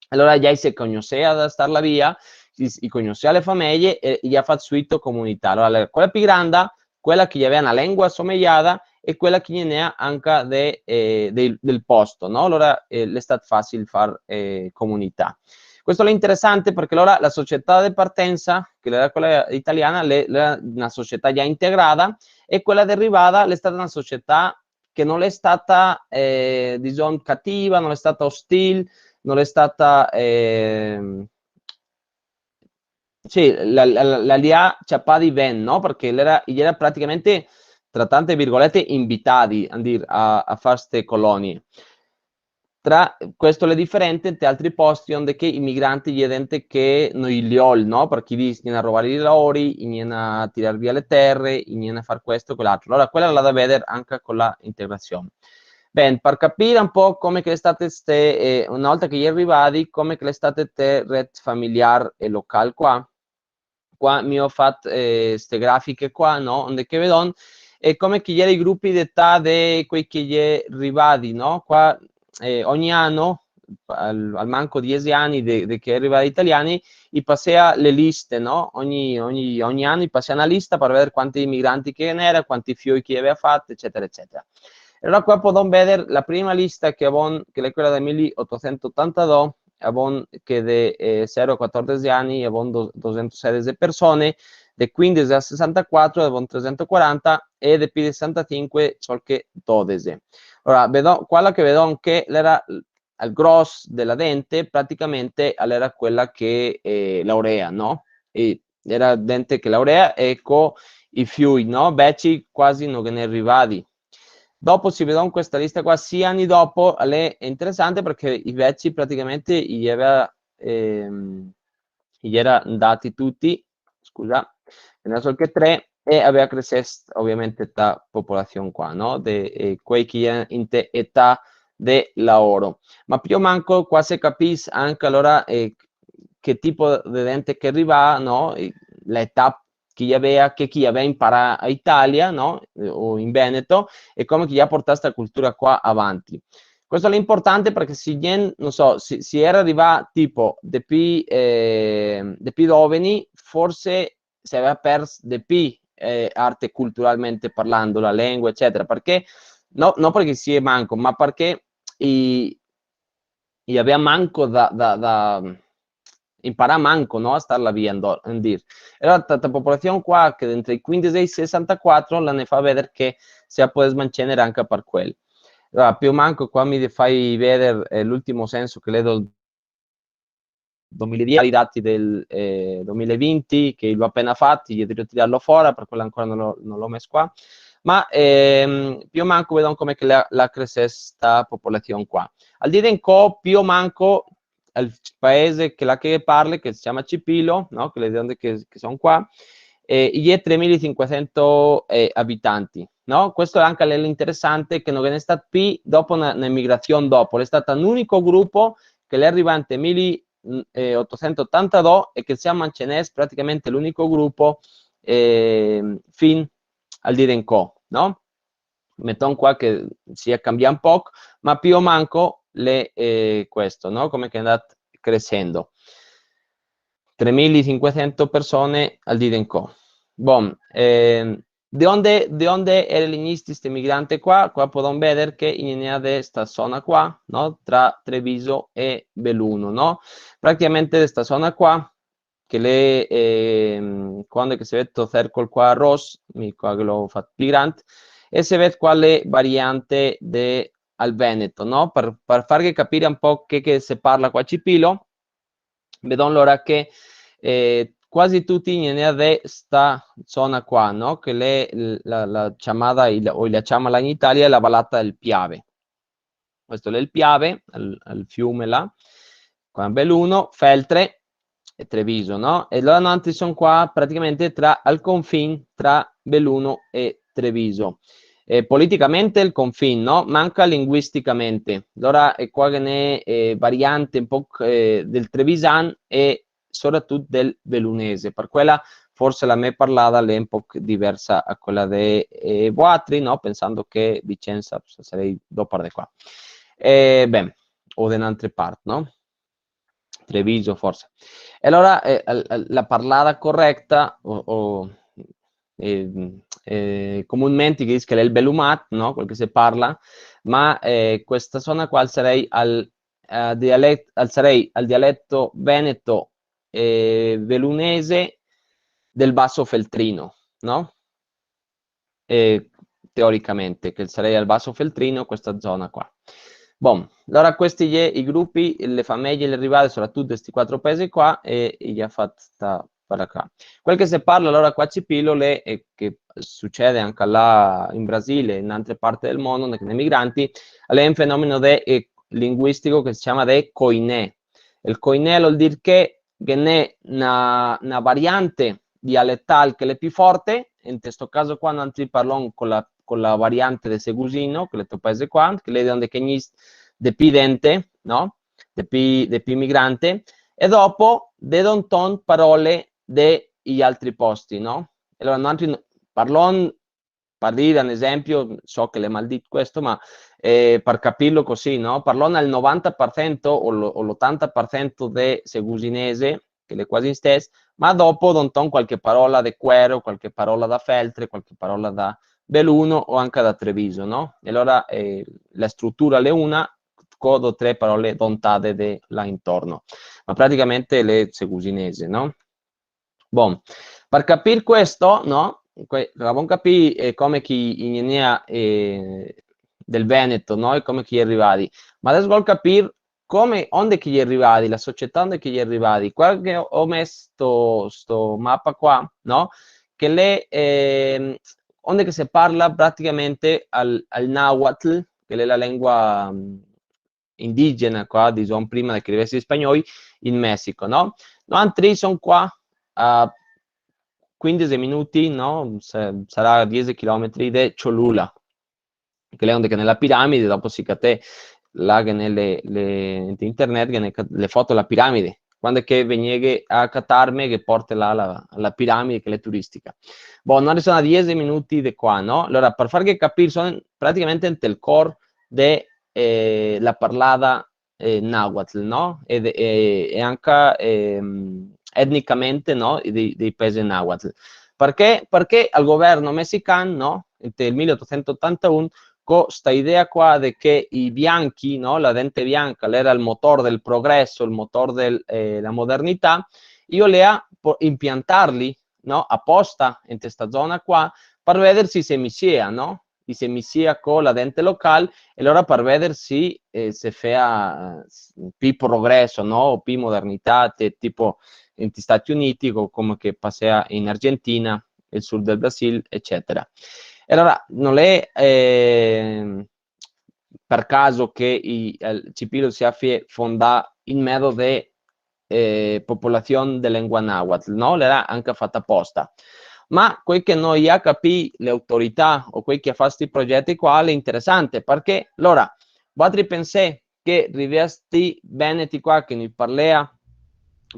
Alora già i se cognosea da star là via, i, i cognosea le fameje e i ga fat suito comunità. Alora, la, quela pi granda, quela che i gavea na lengua somejada e quela che i vegnea anca de, eh, del, del posto, no? Alora, eh, l'è stat fasil far, eh, comunità. Questo l'è interesante parché alora la società de partensa, che l'era quela italiana, l'è, l'era na società già integrada, e quela de rivada l'è stata na società che no l'è stata, eh, dison, cativa, no l'è stata ostil, no l'è stata, ehm, sì, la, la, la, la li ga ciapadi ben, no? Parché l'era, i era praticamente, tra tante virgolete, invitadi a dir, a, a far ste colonie. Tra, questo l'è diferente inte altri posti onde che i migranti i è dente che no i li vol, no? Parché i dis, i vien a robar i laori, i vien a tirar via le tere, i vien a far questo, quel'altro. Alora, quela la ga da veder anca co la integrasion. Ben, par capir un po' come che l'è state ste, eh, una volta che i è rivadi, come che l'è state ste ret familiar e local qua, qua mi go fat, eh, ste grafiche qua, no? Onde che vedon, e come che i era i grupi d'età de quei che i è rivadi, no? Qua, eh, ogni ano, al, al manco diese ani de, de che i è rivadi italiani, i pasea le liste, no? Ogni, ogni, ogni ano i pasea na lista par veder quanti migranti che ghe n'era, quanti fioi che i gavea fat, ecetera, ecetera. E alora qua podon veder la prima lista che avon, che l'è quela del mileotosentotantadó, avon che de, eh, zero a quatordese ani, avon do-, dosentosedese persone, de quindese a sesantaquatro, avon tresentoquaranta, e de pi de sesantasinque sol che dodese. Alora, vedon, quela che vedon che l'era al gros de la dente, praticamente, l'era quela che, eh, laorea, no? E l'era dente che laorea, e co i fiui, no? Veci quasi no ghe n'è rivadi. Dopo se vedon questa lista qua, sie ani dopo, l'è interesante parché i veci praticamente i avea, ehm, i era ndati tuti, scusa, ghe n'era sol che tre, e avea cresest ovviamente sta popolasion qua, no? De, eh, quei che i è inte età de laoro. Ma pì o manco qua se capis anca alora, eh, che tipo de dente che riva, no? E l'età che i avea, che, che i avea inparà a Italia, no? Eh, o in Veneto, e come che i ga portà sta cultura qua avanti. Questo l'è importante parché se i è, no so, se, se i era rivà tipo de pì, eh, de pì doveni, forse se avea pers de pì, eh, arte culturalmente parlando, la lengua, ecetera. Parché, no, no parché se è manco, ma parché i, i avea manco da, da, da inparà manco, no, a starla via, ndo-, ndir. E alora sta, sta popolasion qua, che entre i quindese e i sesantaquatro, la ne fa veder che se la pol smancener anca par quel. Alora, pì o manco qua mi fai veder, eh, l'ultimo senso che l'è del domila e diese, i dati del, eh, domila e vinti, che l'ho apena fat, i è drio tirarlo fora, par quel ancora no l'ho, no l'ho mes qua. Ma, ehm, pì o manco vedon come che la, la crese sta popolasion qua. Al dì de incò, pì o manco, el paese che là che parle, che se ciama Cipilo, no? Che le donde che, che son qua, eh, i è tremila e sinquesento, eh, abitanti, no? Questo anca l'è l'interesante, che no ghe n'è stat pì dopo na, na emigrasion dopo, l'è stat un unico grupo che l'è rivà inte mila otosento otantadó e che se ciama Mancenès, praticamente l'unico grupo, eh, fin al dì de incò, no? Meton qua che se ga cambià un poc, ma pì o manco l'è, eh, questo, no? Come che l'è ndà cresendo. Tremila e sinquesento persone al dì de incò. Bon, ehm, de onde, de onde ere lignisti ste migrante qua? Qua podon veder che i ghe n'è de sta zona qua, no? Tra Treviso e Beluno, no? Praticamente de sta zona qua, che l'è, ehm, quando che se ved sto cercol qua ros, mi qua che l'ho fat pì grand, e se ved qua le variante de, al veneto, no? Par, par farghe capir un po' che, che se parla qua a Cipilo, vedon alora che, eh, quasi tuti i ghe n'è de sta zona qua, no? Che l'è l-, la, la ciamada, il, o la ciama là in Italia, la valata del Piave. Questo l'è el Piave, el, el fiume là, qua Beluno, Feltre e Treviso, no? E alora noantri son qua praticamente tra, al confin tra Beluno e Treviso. Eh, politicamente el confin, no? Ma anca linguisticamente. Alora, e qua ghe n'è, eh, variante un po', eh, del trevisan e soratut del belunese. Par quela forse la me parlada l'è un poc diversa a quela de, eh, voatri, no? Pensando che Vicenza sarei do par de qua. Eh, ben, o de n'antre part, no? Treviso, forse. E alora, eh, al-, al-, la parlada coreta, o, o, eh, eh, comunmente che dis che l'è el belumat, no? Quel che se parla, ma, eh, questa zona qua al sarei al, eh, dialet-, al sarei al dialeto veneto, eh, belunese del Basso Feltrino, no? Eh, teoricamente, che sarei al Basso Feltrino, questa zona qua. Bon, alora questi i è i grupi, le fameje, le rivade, soratut de sti quatro paesi qua, e i ga fat sta par qua. Quel che se parla alora qua a Cipilo, l'è, e che sucede anca là in Brasile, in altre parti del mondo, ne, ne migranti, l'è un fenomeno de, eh, linguistico che se ciama de koiné. El koiné vol dir che ghe n'è na, na variante dialetal che l'è pì forte, in sto caso qua noantri parlon co la, co la variante de Segusino, che l'è sto paese qua, che l'è de onde che gnist de pì dente, no? De pì, de pì migrante, e dopo de donton parole de i altri posti, no? E alora noantri no, parlon, par dir un esempio, so che l'è mal dit questo, ma, eh, par capirlo cusì, no? Parlon al novanta par sento o lo-, o l'otanta par sento de segusinese, che l'è quasi stes, ma dopo donton qualche parola de Cuero, qualche parola da Feltre, qualche parola da Beluno o anca da Treviso, no? E alora, eh, la strutura l'è una, co do tre parole dontade de là intorno. Ma praticamente l'è segusinese, no? Bon, par capir questo, no? Que-, avon capì, eh, come che i ghe n'ea, eh, del Veneto, no? E come che i è rivadi. Ma deso vol capir come, onde che i è rivadi, la società onde che i è rivadi. Qua che go, go meso sto, sto mapa qua, no? Che l'è, ehm, onde che se parla praticamente al, al nahuatl, che l'è la lengua, mm, indigena qua, dixon, prima che rivese i spagnoi, in Mesico, no? Noantri son qua a quindese minuti, no? Se-, sarà diese chilometri de Cholula, che l'è onde che n'è la piramide, dopo se catè là che n'è le, le, inte internet, che n'è ca-, le foto dela piramide, quando che vegneghe a catarme, che porte là la, la piramide, che l'è turistica. Bon, noantri son a diese minuti de qua, no? Alora, par farghe capir, son praticamente inte el cor de, eh, la parlada, eh, nahuatl, no? E de, e, e anca, ehm, etnicamente, no? Dei, dei paesi nahuatl. Parché? Parché el governo mesican, no? Inte el mile otosento otantaun, co sta idea qua de che i bianchi, no? La dente bianca l'era el motor del progreso, el motor del, eh, la modernità, i volea po-, impiantarli, no? Aposta, inte sta zona qua, par veder se i se misiea, no? I se misiea co la dente local, e alora par veder se, eh, se fea, eh, s-, pi progreso, no? O pi modernità, te-, tipo inte i Stati Uniti, co-, come che pasea in Argentina, el sud del Brasil, ecetera. E alora, no l'è, ehm, par caso che i, el Chipilo se ga fie fondà in medo de, eh, popolasion de lengua nahuatl, no? L'era anca fata aposta. Ma quei che no i ga capì, le autorità o quei che ga fat sti progeti qua, l'è interesante, parché, alora, voaltri pensè che rivea sti veneti qua che no i parlea,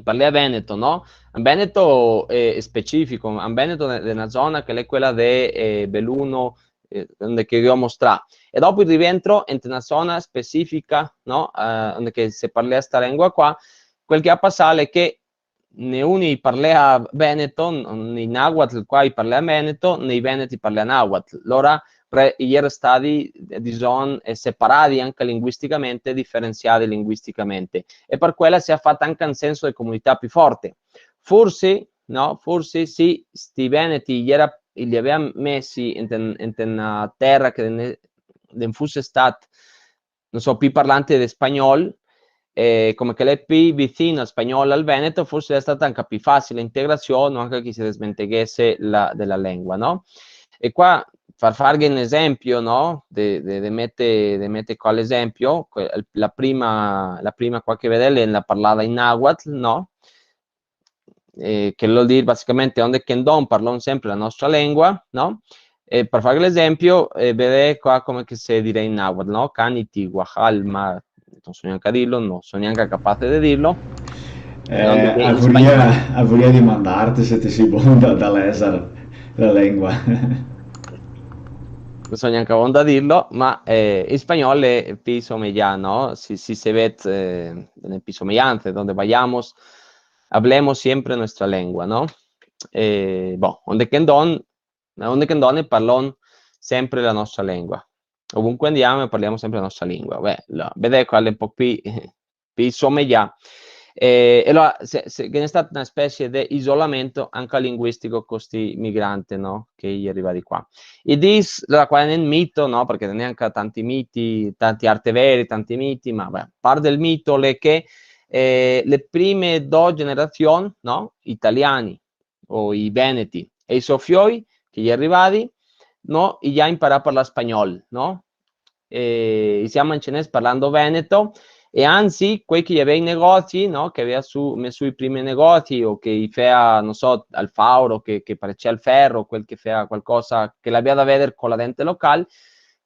parlea veneto, no? Un veneto, eh, specifico, un veneto de, de na zona che l'è quela de, eh, Beluno, eh, onde che ve go mostrà. E dopo el rientro inte na zona specifica, no? Eh, onde che se parlea sta lengua qua, quel che ga pasà l'è che neuni parlea veneto, n-, i nahuatl qua i parlea veneto, né i veneti parlea nahuatl. Alora, re-, i era stadi, eh, dixon, eh, separadi anca linguisticamente, diferensiadi linguisticamente. E par quela se ga fat anca un senso de comunità pi forte. Forsi, no? Forsi sì, sti veneti i era, i li avea mesi inte, inte na tera che ne, ne fuse stat, no so, pi parlante de spagnol, eh, come che l'è pi vicino el spagnol al veneto, forsi l'è stata anca pi facile la integrasion, anca che i se desmenteghese la, de la lengua, no? E qua, par farghe un esempio, no? De, de, de mete, de mete qua l'esempio, que-, la prima, la prima qua che vedè l'è la parlada in nahuatl, no? Eh, che vol dir basicamente onde che ndon parlon sempre la nostra lengua, no? E par far l'esempio, eh, vedè qua come che se dirè in nahuatl, no? Kaniti, guajalma, no so gnanca dirlo, no so gnanca capace de dirlo. Eh, onde che a in voria, spagnol a voria dimandarte se te si bon da, da leser la lengua. No so gnanca bon da dirlo, ma, eh, in spagnol l'è pi somejà, no? Si, si se ved, eh, pi somejanze, donde vayamos, hablemos siempre nuestra lengua, no? E, bon, onde che ndon, onde che ndon parlon sempre la nostra lengua. Ovunque andiamo parliamo sempre la nostra lingua. Beh, la, vedè qua l'è un po' pi, pi somejà. E, e alora, se, se, ghe n'è stata na specie de isolamento anca linguistico co sti migrante, no? Che i è rivadi qua. I dis, alora, qua l'è un mito, no? Parché no n'è anca tanti miti, tanti arte veri, tanti miti, ma, beh, par del mito l'è che, eh, le prime do generasion, no? Italiani, o i veneti, e i so fioi, che i è rivadi, no? I ga inparà a parlar spagnol, no? E i se ga mancenés parlando veneto, e anzi, quei che i avea i negozi, no? Che avea su, mesù i primi negozi, o che i fea, no so, Alfauro, che, che parecea el fero, quel che fea qualcosa che l'avea da veder co la dente local,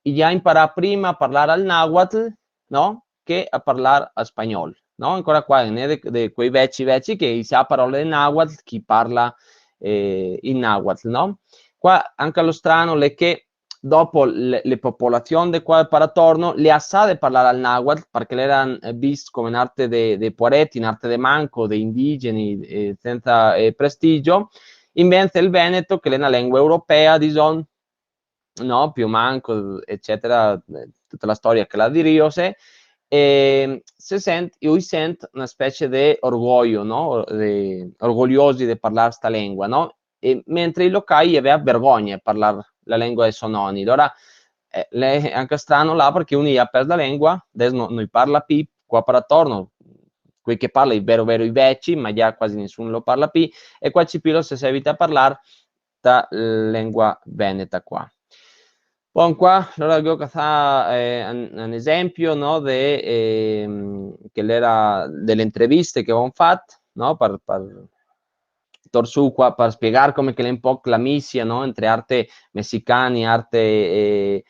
i ga inparà prima a parlar al nahuatl, no? Che a parlar al spagnol, no? Ancora qua, ghe n'è de, de quei veci, veci che i sa parola de nahuatl, chi parla, eh, in nahuatl, no? Qua anca lo strano l'è che dopo le, le popolasion de qua e par atorno le ga sade parlar al nahuatl, parché l'era, eh, vist come n'arte de, de poareti, n'arte de manco, de indigeni, eh, sensa, eh, prestigio. Invese el veneto, che l'è na lengua europea, dixon, no? Pi o manco, ecetera, eh, tuta la storia che l'è diríose, e se sent, i sent na specie de orgoio, no? De, orgoliosi de parlar sta lengua, no? E mentre i locai i avea vergogna de parlar la lengua de so noni. Alora, eh, l'è anca strano là, parché uni i ga pers la lengua, deso no, no i parla pi, qua par atorno, quei che parla i vero vero i veci, ma già quasi nisun lo parla pi, e qua cipilo se seguita a parlar sta lengua veneta qua. Bon, qua, alora, go catà, eh, un, un esempio, no, de, ehm, che l'era de le entreviste che go fat, no, par, par tor su qua, par spiegar come che l'è un po' la misia, no, entre arte messicani, arte, eh,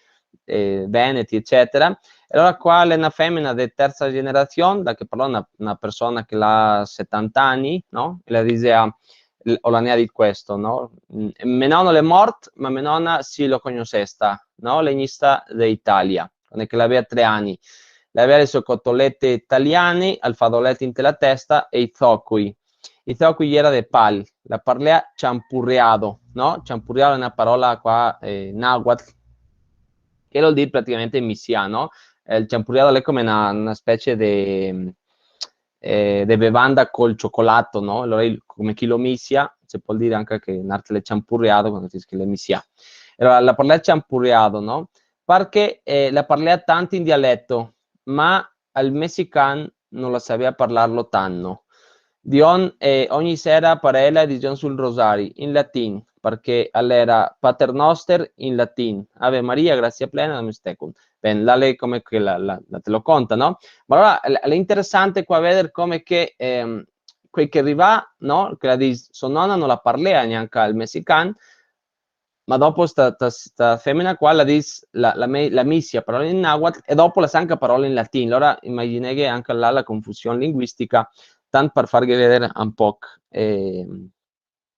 eh, veneti, eccetera. E alora qua l'è na femena de tersa generazion, da che parlo na, na persona che l'ha setanta ani, no? E la dise a, o la ne ha dit questo, no? Mm, me nono l'è mort, ma me nona sì lo cognosesta, no? Legnista de Italia, quando che l'avea tre ani. L'avea le so cotolete italiane, el fadolet inte la testa e i zocui. I zocui i era de pal, la parlea champurreado, no? Champurreado l'è na parola qua, eh, nahuatl, che vol dir praticamente misia, no? El champurreado l'è come na, na specie de, eh, de bevanda col ciocolato, no? Alora, el, come chi lo misia, se pol dir anca che n'arte l'è champurreado, quando se dice che l'è misia. Alora, la parlea champurreado, no? Parché, eh, la parlea tanto in dialeto, ma el mesican no la savea parlarlo tanto. Dion, eh, ogni sera par ela dision sul rosari, in latin, parché l'era Pater Noster in latin, Ave Maria, gratia plena, dominus tecum. Ben, là l'è come che la, la, la te lo conta, no? Ma alora, l'è, l'è interesante qua veder come che, ehm, quei che riva, no? Che la dis, so nona no la parlea gnanca el mesican, ma dopo sta, sta, sta femena qua la dis la, la me-, la misia parola in nahuatl e dopo la sa anca parola in latin. Alora imagineghe anca là la confusion linguistica, tant par farghe veder un poc, ehm,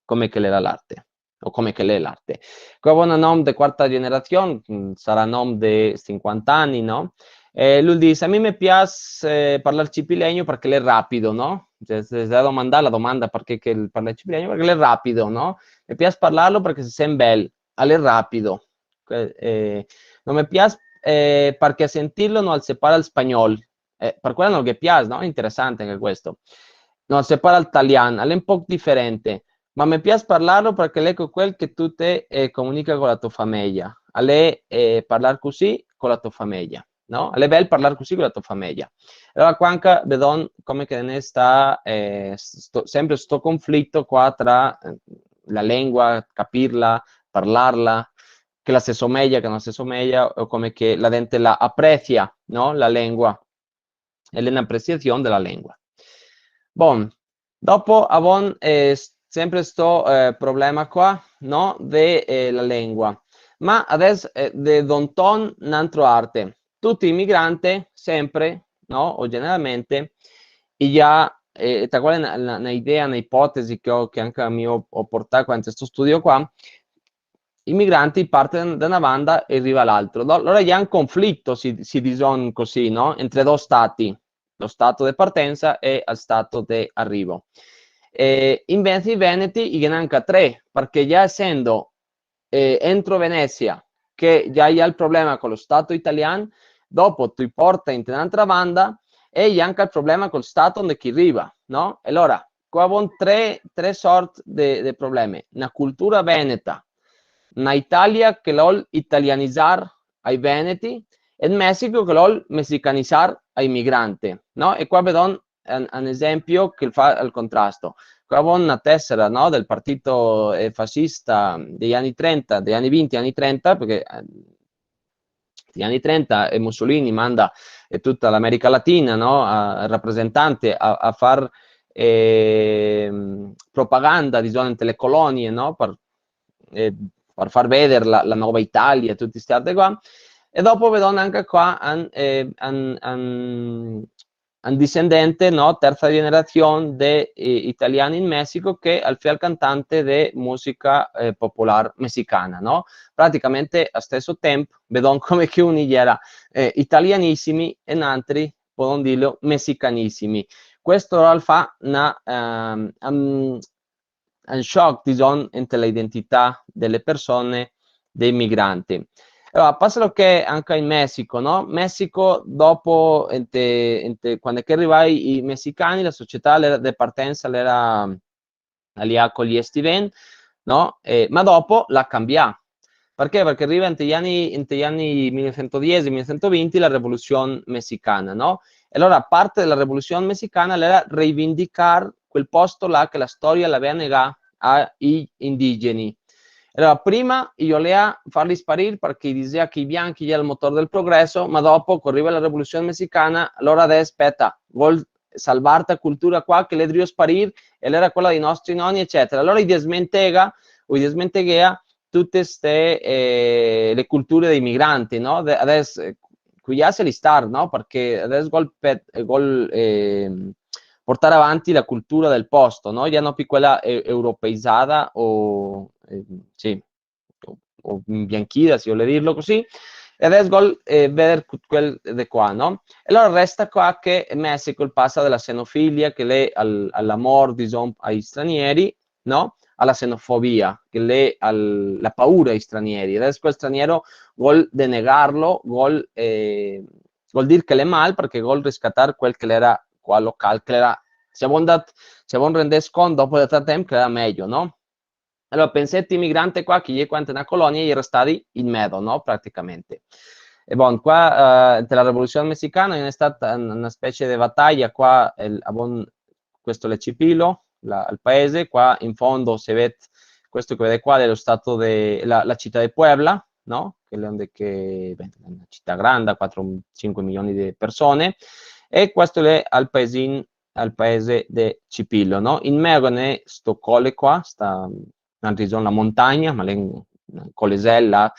come che l'era l'arte, o come che l'è l'arte. Qua go un om de quarta generazion, mm, sarà un om de sinquanta ani, no? E lu dis, a mi me pias, eh, parlar cipilegno parché l'è rapido, no? Cioè, se, se la domanda, la domanda parché che el parla cipilegno, parché l'è rapido, no? Me pias parlarlo parché se sent bel, l'è rapido. Que-, eh, no me pias, eh, parché a sentirlo no el se para el spagnol. Eh, par quela no ghe pias, no? Interesante anca questo. No el se para el talian, l'è un poc diferente. Ma me pias parlarlo parché l'è co quel che tu te, eh, comunica co la to fameja. L'è, eh, parlar cusì co la to fameja, no? L'è bel parlar cusì co la to fameja. Alora qua anca vedon come che ne sta, eh, sto, sempre sto conflito qua tra, eh, la lengua, capirla, parlarla, che la se someja, che no se someja, o come che la dente la aprecia, no? La lengua. E l'è na apreciasion de la lengua. Bon, dopo avon, eh, s-, sempre sto, eh, problema qua, no? De, eh, la lengua. Ma ades, eh, de donton n'antro arte. Tuti i migrante, sempre, no? O generalmente, i ga, eh, ta qual è na, na, na idea, na ipotesi che go, che anca mi go, go portà qua inte sto studio qua, i migranti parte da na banda e riva a l'altro. Do-, alora i ga un conflito, se, se dison cusì, no? Entre do stati, lo stato de partensa e el stato de arrivo. E invese i veneti i ghe n'à anca tre, parché già esendo, eh, entro Venesia, che già i ga el problema co lo stato italian, dopo te i porta inte n'antra banda e i ga anca el problema col stato onde che i riva, no? E alora, qua avon tre, tre sort de, de probleme. Na cultura veneta, na Italia che la vol italianizar ai veneti, e el Mesico che la vol mesicanizar ai migrante, no? E qua vedon un, un esempio che fa el contrasto. Qua avon na tesera, no, del partito, eh, fascista dei ani trenta, dei ani vinti, ani trenta, parché, eh, negli anni trenta, eh, Mussolini manda, eh, tutta l'America Latina, no, a, el rapresentante a, a far, ehm, propaganda, disemo, inte le colonie, no, par, eh, par far veder la, la nova Italia, tute ste arte qua. E dopo vedon anca qua un, eh, un, un, un disendente, no, tersa generazion de, eh, italiani in Mesico che el fea el cantante de musica, eh, popular mesicana, no? Praticamente a steso temp, vedon come che uni i era, eh, italianisimi e n'antri, podon dirlo, mesicanisimi. Questo el fa na, ehm, un, un shock, disemo, inte la identità de le persone, dei migranti. Alora, pasa lo che anca in Mesico, no? Mesico, dopo, inte, inte, quando che rivai i mesicani, la società l'era, de partensa l'era alià co i Estiven, no? Eh, ma dopo la canbia. Parché? Parché riva inte i ani, inte i ani mile novesento diese, mile novesento vinti la revolusion mesicana, no? E alora parte de la Revolusion Mexicana l'era reivindicar quel posto là che la storia l'avea negà ai indigeni. E alora prima i volea farli sparir parché i disea che i bianchi i era el motor del progreso, ma dopo, co riva la Revolusion Mexicana, alora deso, speta, vol salvar sta cultura qua che l'è drio sparir, e l'era quela dei nostri noni, ecetera. Alora i desmentega, o i desmenteghea tute ste, eh, le culture dei migranti, no? De-, adeso, eh, quei là se li star, no? Parché adeso vol pe-, vol, ehm, portar avanti la cultura del posto, no? Già no pi quela e-, europeizada o, eh, sì, o, o imbianchida, se i vol dirlo cusì, e adeso vol, eh, veder cu-, quel de qua, no? E alora resta qua che Mesico el pasa de la xenofilia, che l'è al, al amor, dison, ai stranieri, no? A la xenofobia, che l'è al, la paura ai stranieri. Adeso quel straniero vol denegarlo, vol, eh, vol dir che l'è mal, parché vol riscatar quel che l'era qua local, che l'era, se avon dat-, se avon rendés cont dopo de tant temp che l'era mejo, no? Alora, pensé sti migrante qua, che i è qua inte na colonia, i era stadi in medo, no? Praticamente. E bon, qua, eh, inte la Revolusion Mexicana ghe n'è stata na, na specie de bataglia qua, el, a bon, questo l'è Chipilo, la, el paese, qua in fondo se ved, questo che vedé qua l'è lo stato de, la, la cità de Puebla, no? Che l'è onde che, beh, l'è na cità granda, quatro, sinque milioni de persone, e questo l'è al paesin, al paese de Chipilo, no? In mezo ghe n'è sto cole qua, sta, na region, la montagna, ma l'è un, un colesel,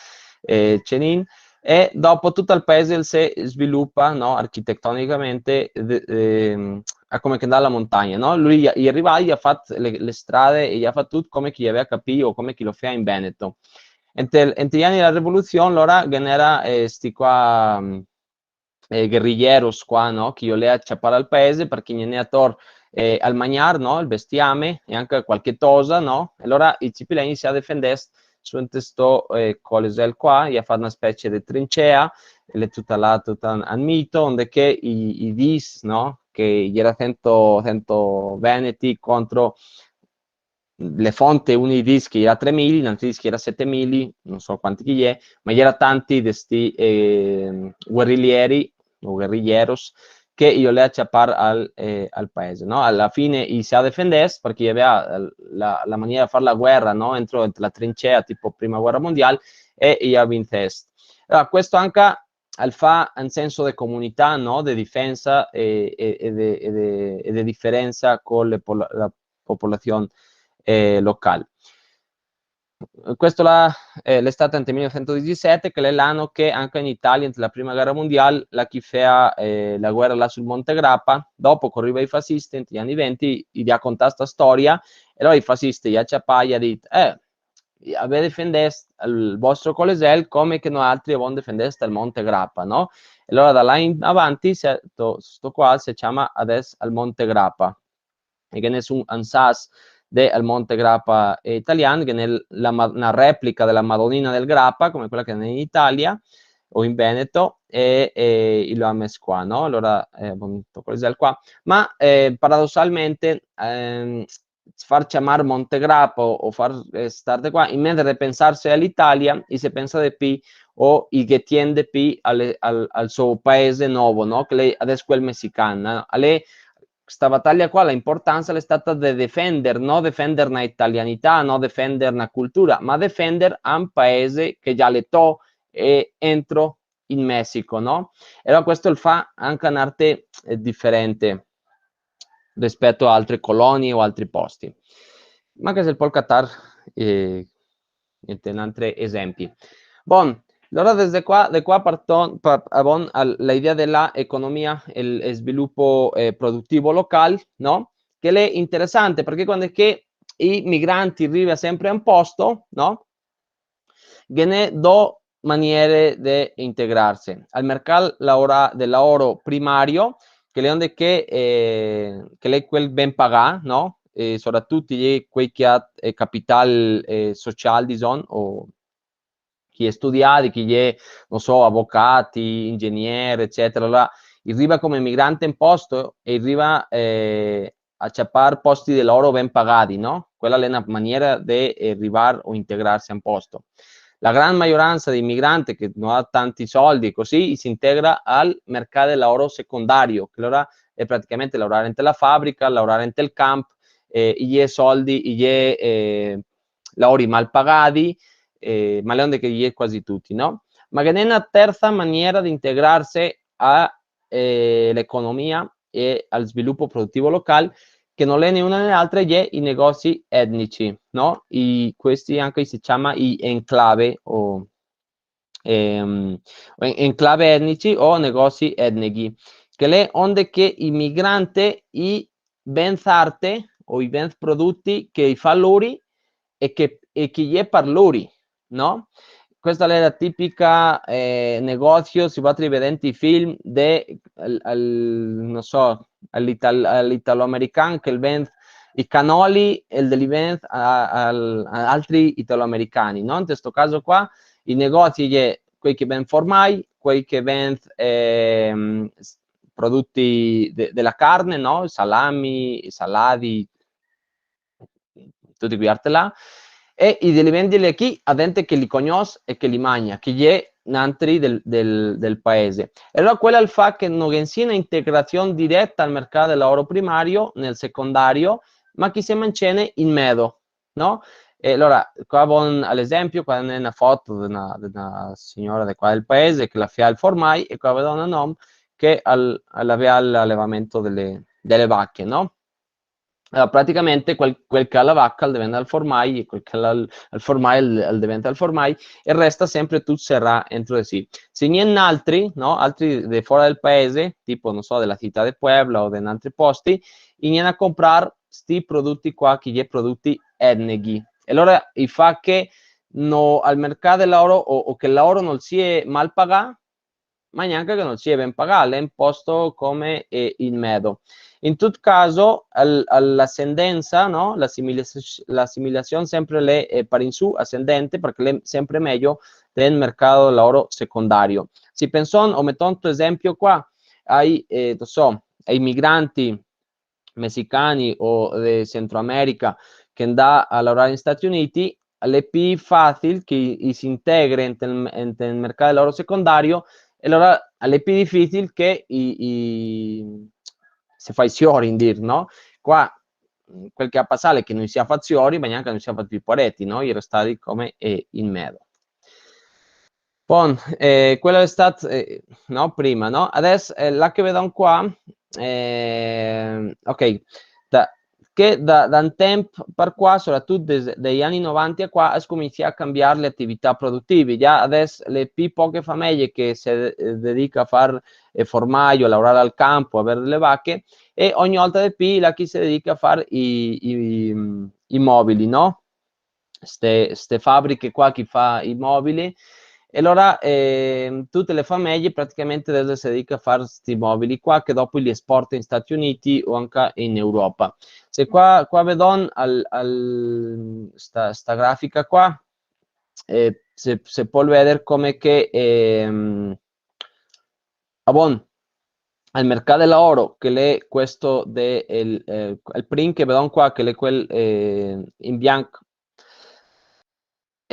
eh, Cenin, e dopo tuto el paese se svilupa, no, architettonicamente, de-, ehm, a come che ndà la montagna, no? Lui i, i è rivai, i à fat le, le strade, e i à fat tut come che i avea capì o come che i lo fea in Veneto. Ente, ente i ani dela Revolusion, alora, ghe n'era, eh, sti qua, mm, eh, guerrilleros qua, no? Che i volea ciapar al paese, parché ghe n'è ator, eh, al magnar, no? El bestiame, e anca qualche tosa, no? E alora i cipilegni se à defendés su inte sto, eh, colesel qua, i à fat na specie de trincea, e l'è tuta là, tuta un, un mito, onde che i, i dis, no? Che i era sento, sento veneti contro le fonti, uni dis che i era tremila, n'antri dis che i era setemila, no so quanti che i è, ma i era tanti de sti, eh, guerrilieri o guerrilleros che i volea ciapar al, eh, al paese, no? A la fine i se à defendés, parché i avea la, la maniera de far la guera, no? Entro, entro la trincea, tipo prima guera mondial, e i à vincés. Alora, questo anca al fa un senso de comunità, no? De difensa e, e, e de, e de, e de diferensa co le pola-, la popolasion, eh, local. Questo là, eh, l'è stà inte mile novesento disisete, che l'è l'ano che anca in Italia, inte la prima guera mondial, là che i fea, eh, la guera là sul Monte Grapa, dopo co riva i fasiste, inte i ani venti, i à contà sta storia, e alora i fasiste i à ciapà, i à dit, eh, i avè defendé el vostro colesel come che noaltri avon defendé el Monte Grapa, no? E alora da là in avanti, se, sto, sto qua se ciama adeso el Monte Grapa. E ghe n'è su un sas de el Monte Grapa, eh, italian, ghe n'è la ma-, na replica de la Madonina del Grapa, come quela che ghe n'è in Italia o in Veneto, e, e i lo à mes qua, no? Alora, eh, bon, sto colesel qua. Ma, eh, paradosalmente, ehm, far ciamar Monte Grapa o, o far, eh, star de qua, invese de pensarse a l'Italia, i se pensa de pi o i ghe tien de pi al, al, al so paese novo, no? Che l'è adeso quel mesican, no? L'è, sta bataglia qua, la importansa l'è stata de defender, no defender na italianità, no defender na cultura, ma defender un paese che già l'è to e entro in Mesico, no? E alora questo el fa anca n'arte, eh, diferente rispeto a altre colonie o altri posti. Ma che se pol catar, eh, niente, n'altri esempi. Bon, alora desde qua, de qua parton-, pa-, a bon, a la idea de la economia, el, el svilupo, eh, produtivo local, no? Che l'è interesante, parché quando che i migranti riva sempre a un posto, no? Ghe n'è do maniere de integrarse. Al mercat laora-, del laoro primario, che l'è onde che, eh, che l'è quel ben pagà, no? E sopratuto i è quei che à, eh, capital, eh, social, dison, o chi è studiadi, chi è, no so, avocati, ingegneri, ecetera. Alora, i riva come migrante in posto e i riva, eh, a ciapar posti de laoro ben pagadi, no? Quela l'è na maniera de, eh, rivar o integrarse a un posto. La gran maioransa dei migranti che no ga tanti soldi, cusì, i se integra al mercà del laoro secondario, che alora xe praticamente laorar inte la fabrica, laorar inte el camp, eh, i xe soldi, i xe, eh, laori mal pagadi, eh, ma l'è onde che i xe quasi tuti, no? Ma ghe n'è na tersa maniera de integrarse a, eh, l'economia e al svilupo produtivo local, che no l'è né una né l'altra, i xe i negozi etnici, no? I, questi anca i se ciama i enclave o, ehm, o en-, enclave etnici o negozi etnici, che l'è onde che i migrante i vend arte o i vend produti che i fa lori e che, e che i xe par lori, no? Questa l'è la tipica, eh, negozio, se voaltri vedè i film, de, al, al, no so, al ital-, al italoamerican che el vend i canoli e el de li vend a, al, a altri italoamericani, no? Inte sto caso qua, i negozi xe quei che vend formai, quei che vend, ehm, s-, produti de, de la carne, no? Salami, saladi, tuti quei arte là, e i de li vend chi a dente che li cognòs e che li magna, che i xe nantri del, del, del paese. E alora quel al fa che no ghe sia na integrasion direta al mercà del laoro primario, nel secondario, ma che i se mancene in medo, no? E alora, qua vado al esempio, qua n'è na foto de na, de na siora de qua del paese che la fea el formai, e qua vedo na nona che al, la fea l'alevamento dele, dele vache, no? Alora, praticamente quel, quel che ga la vaca el deventa el formai, e quel che ga el, el formai el, el deventa el formai, e resta sempre tut serà entro de si. Se i ghe n'è altri, no? Altri de fora del paese, tipo, no so, de la cità de Puebla o de n'altri posti, i ghe n'è a comprar sti produti qua, che i xe produti etnici. E alora i fa che no, al mercà del laoro, o, o che el laoro no el sia mal pagà, ma gnanca che no el sia ben pagà, l'è un posto come, eh, in medo. In tut caso, al, al, l'asendensa, no? L'asimilasi-, l'asimilasion sempre l'è, eh, par in su, asendente, parché l'è sempre mejo del mercà del laoro secondario. Se pensòn, o metòn sto esempio qua, ai, eh, no so, ai migranti messicani o de Centroamerica che ndà a laorar in Stati Uniti, l'è pi fàcil che i, i se integre inte el, inte el mercà del laoro secondario, e alora l'è pi difìcil che i, i se fa i siori, in dir, no? Qua, mm, quel che ga pasà l'è che no i se ga fat siori, ma gnanca no i se ga fat pi poareti, no? I xe restadi come, eh, in medo. Bon, eh, quela xe stat, eh, no, prima, no? Ades, eh, là che vedon qua, eh, ok, da, che da, da un temp par qua, soratut de, dai ani novanta a qua, a scominsià a cambiar le atività produtive. Già ades le pi poche fameje che se, eh, dedica a far, eh, formaio, a laorar al campo, a aver le vache, e ogni volta de pi là che se dedica a far i, i, i mobili, no? ste, ste fabriche qua che fa i mobili, e alora, ehm, tute le fameje praticamente deso se dedica a far sti mobili qua, che dopo li esporta in Stati Uniti o anca in Europa. Se qua, qua vedon al, al, sta, sta grafica qua, eh, se, se pol veder come che, ehm, ah, bon, al mercà del laoro, che l'è questo de, el, eh, el prim che vedon qua, che l'è quel, eh, in bianc,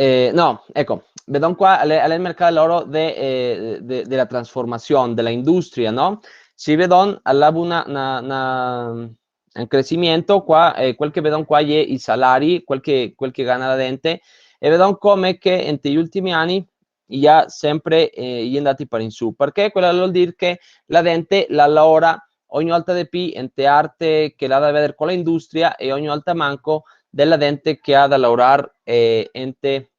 Eh, no, eco, vedon qua, l'è, l'è el mercà del laoro de, eh, de, de la transformasion, de la industria, no? Se vedon, al ga vù na, na, na, un cresimiento qua, eh, quel che vedon qua xe i salari, quel che, quel che gana la dente, e vedon come che inte i ultimi ani i ga sempre, eh, i xe ndati par in su, parché quela vol dir che la dente la laora ogni volta de pi inte arte che la ga da veder co la industria e ogni volta manco de la dente che ga da laorar, eh, inte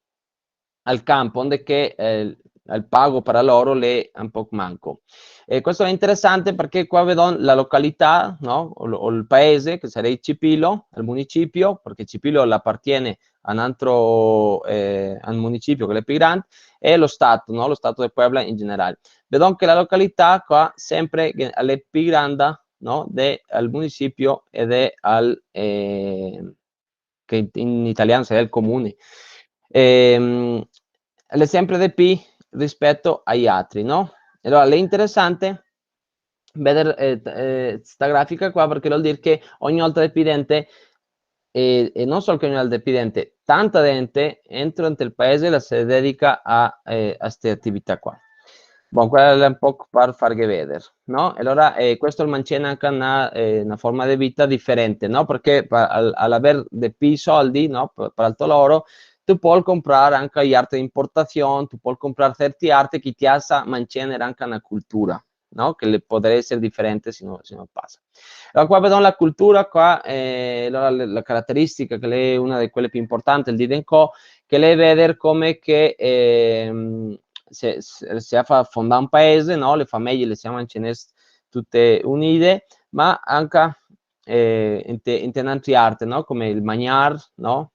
al campo, onde che, eh, el pago par laoro l'è un poco manco. E questo l'è interesante parché qua vedon la località, no? O, o el paese, che sarìa Chipilo, el municipio, parché Chipilo l'apartiene a un altro, eh, a un municipio che l'è pi grande, e lo stato, no? Lo stato de Puebla in general. Vedon che la località qua sempre che l'è pi granda, no? De, al municipio e de al, eh, che in, in italian sarìa el comune. Ehm, l'è sempre de pi rispeto ai altri, no? E alora l'è interesante veder, eh, t-, eh, sta grafica qua, parché vol dir che ogni volta de pi dente e, e no sol che no l'è depì dente, tanta dente entro inte el paese la se dedica a, eh, a ste atività qua. Bon, quela l'è un poco par farghe veder, no? E alora, eh, questo el mancena anca na, eh, na forma de vita diferente, no? Parché pa-, al, al aver depì soldi, no? Pa-, par el to loro, tu pol comprar anca i arte de importasion, tu pol comprar certi arte che ti asa mancener anca na cultura, no? Che le podarè eser diferente se no, se no pasa. Alora, qua vedon la cultura, qua, eh, alora le, la carateristica che l'è una de quele pì importante, el dì de ancò, che l'è veder come che, ehm, se, se, se fa fondà un paese, no? Le fameje le se mancenese tute unide, ma anca, eh, inte, inte n'altre arte, no? Come el magnar, no?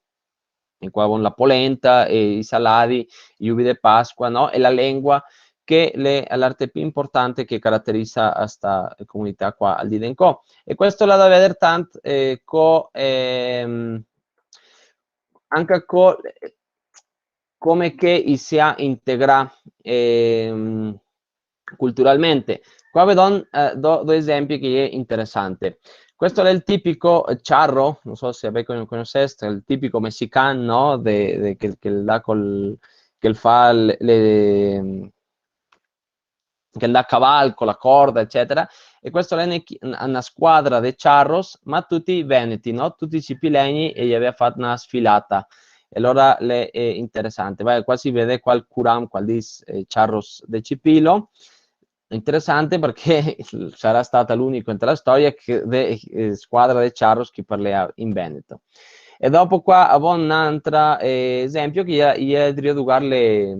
E qua con la polenta, e i saladi, i uvi de Pasqua, no? E la lengua, che l'è l'arte pì importante che caraterisa a sta comunità qua al dì de ancò. E questo l'à da veder tant, eh, co, ehm, anca co, eh, come che i se à integrà, ehm, culturalmente. Qua vedon, eh, do, do esempi che l'è interesante. Questo l'è el tipico, eh, charro, no so se voi con-, conoseste, el tipico mexican, no? De, de, che, che el dà col, che el fa le, le, che el dà a caval co la corda, ecetera. E questo l'è ne-, na, na squadra de charros, ma tuti veneti, no? Tuti cipilegni, e i gavea fat na sfilata. E alora l'è, eh, interesante. Vaè, qua se vede qua el curam, qua el dis, eh, charros de Cipilo. Interesante parché sarà stata l'unico inte la storia che de, eh, squadra de charros che parlea in veneto. E dopo qua avon n'antra, eh, esenpio che i è, i è drio dugar le,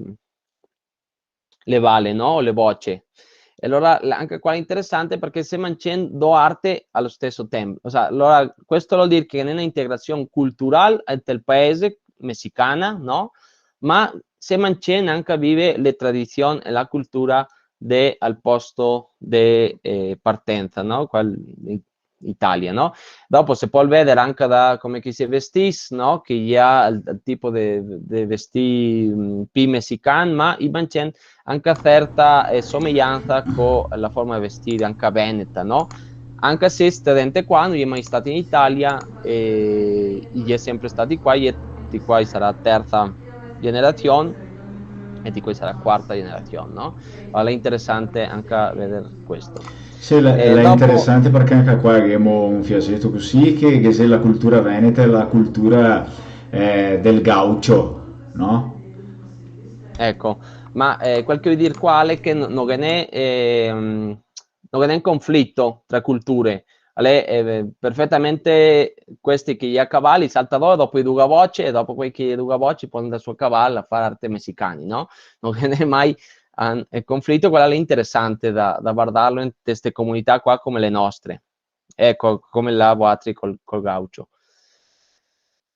le vale, no? Le boce. E alora la, anca qua l'è interesante parché se mancen do arte alo steso tenpo. O sea, alora questo vol dir che n'è na integrasion cultural del paese, messicana, no? Ma se mancen anca vive le tradision e la cultura de, al posto de, eh, partensa, no? Qua in Italia, no? Dopo se pol veder anca da come che i se vestìs, no? Che i ga el, el tipo de, de vestì, mm, pì messican, ma i mancen anca certa, eh, somejansa co la forma de vestir anca veneta, no? Anca se sta dente qua no i è mai stati in Italia, e i è sempre stati qua, e ti qua sarà tersa generasion, e ti qua sarà quarta generasion, no? Alora l'è interesante anca veder questo. Sì, l'è, eh, l'è dopo interesante parché anca qua ghemo un fiaseto cusì, che, che xe la cultura veneta e la cultura, eh, del gaucho, no? Eco, ma, eh, quel che voio dir qua l'è che no, no ghe n'è, ehm, no ghe n'è un conflito tra culture. L'è, eh, perfetamente questi che i ga a caval, i salta do, dopo i duga boce, e dopo quei che i duga boce pol ndar su a caval a far arte messicani, no? No ghe n'è mai, ah, el conflito, quel l'è interesante da, da vardarlo inte ste comunità qua come le nostre. Eco, come là voaltri col, col gaucho.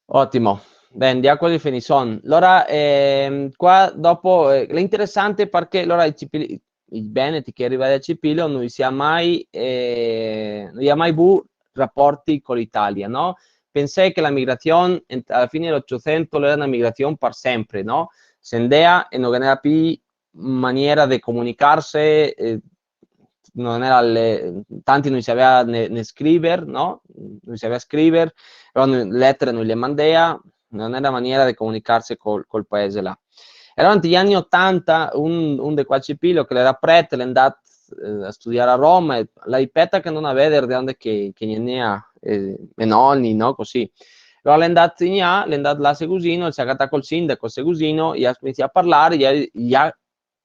Otimo. Ben, ndemo qua de finison. Alora, ehm, qua dopo, eh, l'è interesante parché alora i Cipili-, i veneti che riva da Cipilo no i ga mai, eh, no i ga mai vu raporti co l'Italia, no? Pensè che la migrasion, en-, a la fine de l'Otocento, l'era na migrasion par sempre, no? Se ndea e no ghe n'era pì maniera de comunicarse, eh, no ghe n'era le, tanti no i savea né, né scriver, no? No i savea scriver, però no, letere no i le mandea, no ghe n'era maniera de comunicarse col, col paese là. E alora, inte i ani otanta, un, un de qua Cipilo, che l'era prete, l'è ndà, eh, a studiar a Roma, e l'è peta che no a veder de onde che, che ghe n'era, eh, me noni, no? Cusì. Alora l'è ndà in là, l'è ndà là a Segusino, el se ga catà col sindaco Segusino, i ga scominsià a parlar, i ga, i ga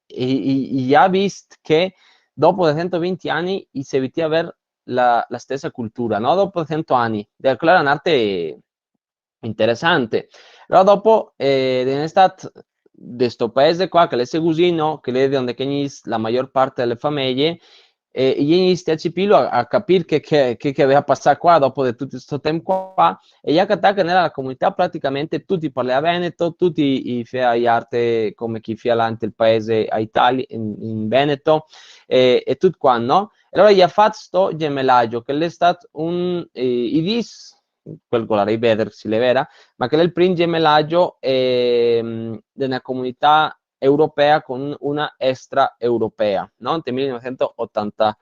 e i, i ga vist che dopo de sento vinti ani i seguiti a aver la, la stesa cultura, no? Dopo sento ani. E quela l'era un'arte interesante. Però dopo, eh, ghe n'è stat de sto paese qua, che l'è Segusino, che l'è de onde che i gna la maior parte de le fameje, e i gna sti a Cipilo a, a capir che, che, che, che gavea pasà qua dopo de tuto sto tenpo qua, e i ga catà che nela comunità praticamente tuti parlea veneto, tuti i fea i arte come chi fea là inte el paese a Italia, in, in Veneto, e, e tut qua, no? E alora i ga fat sto gemelagio, che l'è stat un, eh, i dis, quel go da riveder se l'è vera, ma che l'è el prim gemelagio, ehm, de na comunità europea con una extraeuropea, no? Inte el mile novesento otanta,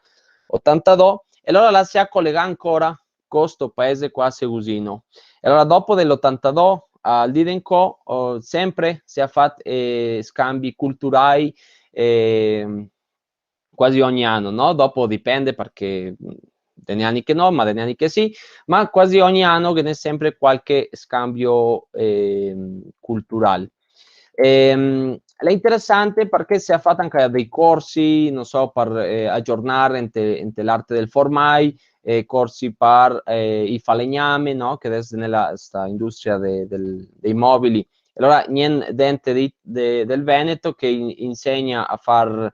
otantadó, e alora là se ga colegà ancora co sto paese qua segusino. E alora, dopo de l'otantadó, al dì de incò, oh, sempre se à fat, eh, scambi culturai, eh, quasi ogni ano, no? Dopo dipende, parché, mm, de n'è ani che no, ma de n'è ani che sì, ma quasi ogni ano ghe n'è sempre qualche scambio, ehm, cultural. Ehm, l'è interesante parché se à fat anca dei corsi, no so, par, eh, agiornar inte, inte l'arte del formai, eh, corsi par, eh, i falegname, no? Che deso ne la, sta industria de-, del, dei mobili. E alora gnente dente di, de-, del Veneto che in-, insegna a far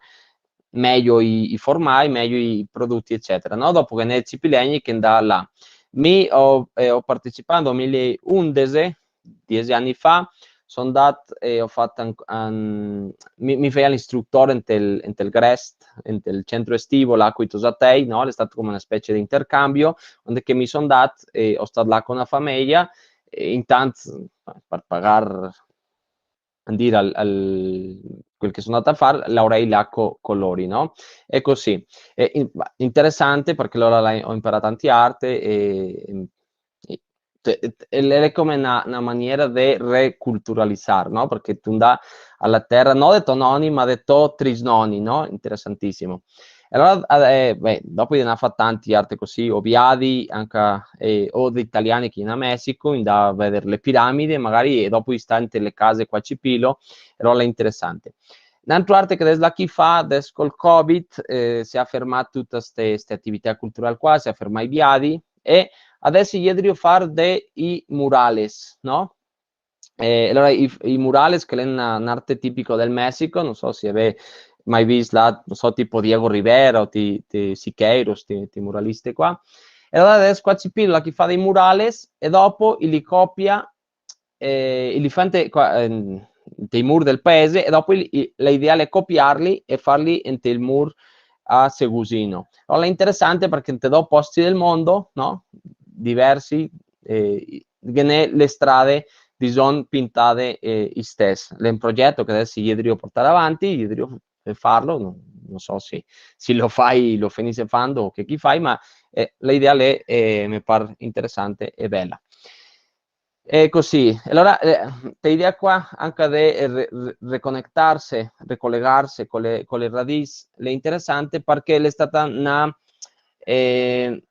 mejo i, i formai, mejo i prodoti, ecetera, no? Dopo ghe n'è Cipilegni che ndà là. Mi ho, eh, ho partecipato nel duemilaundese, diese ani fa, so' ndà e ho fat an-, an-, mi, mi fea l'instrutore inte el, inte el Grest, inte el centro estivo, là coi tosatei, no? L'è stà come na specie de intercambio, onde che mi so' ndà e ho stà là co na fameja, e intant, par pagar, par dir, al, al, quel che so' ndà a far, laorei là co, co lori, no? E cusì. E in-, ma interesante, parché alora là ho inparà tanti arte e, e, e, e l'è come na, na maniera de reculturalizar, no? Parché tu ndà a la tera, no de to noni, ma de to trisnoni, no? Interesantisimo. E alora, eh, beh, dopo i ne à fat tanti arte cusì, o viadi anca, eh, o de italiani che in Mesico, i ndà a veder le piramidi, magari, e dopo i stà inte le case qua a Cipilo, e alora l'è interesante. N'antro arte che deso l'à chi fà, deso col Covid, eh, se à fermà tute ste, ste atività cultural qua, se à fermà i viadi, e adeso i è drio far de i murales, no? Eh, alora, i, i murales, che l'è na, n'arte tipico del Mesico, no so se i avè mai vist là, no so, tipo Diego Rivera o ti, ti Siqueiros, ti, ti muraliste qua. E alora deso qua a Cipilo l'à chi fà dei murales, e dopo i li copia, eh, i li fà inte qua, ehm, inte i mur del paese, e dopo i, i, la idea l'è copiarli e farli inte el mur a Segusino. Alora, l'è interesante parché inte do posti del mondo, no? Diversi, eh, ghe n'è le strade, dison, pintade, eh, istes. L'è un progeto che deso i è drio portar avanti, i è drio, eh, farlo, no, no so se, se lo fai, lo finise fando o che, che i fai, ma, eh, la idea l'è, eh, me par interesante e bela. E cusì. E alora, eh, sta idea qua, anca de, eh, re-, re-, reconectarse, recolegarse co le, co le radis, l'è interesante parché l'è stata na, eh,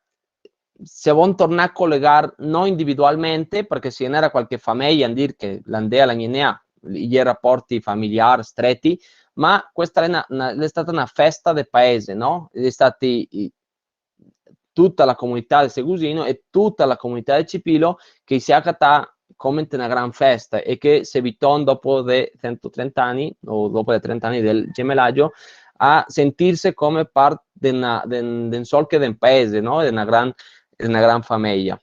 se von tornar a colegar, no individualmente, parché se ghe n'era qualche fameja, dir che l'andea a la gninea, i raporti familiar streti, ma questa l'è na, na, l'è stata na festa de paese, no? L'è stati i, tuta la comunità de Segusino e tuta la comunità de Cipilo che i se à catà come inte na gran festa e che se viton dopo de sento trenta ani, o dopo de trenta ani del gemelagio, a sentirse come part de na, de, de un sol che de un paese, no? De na gran, de na gran fameja.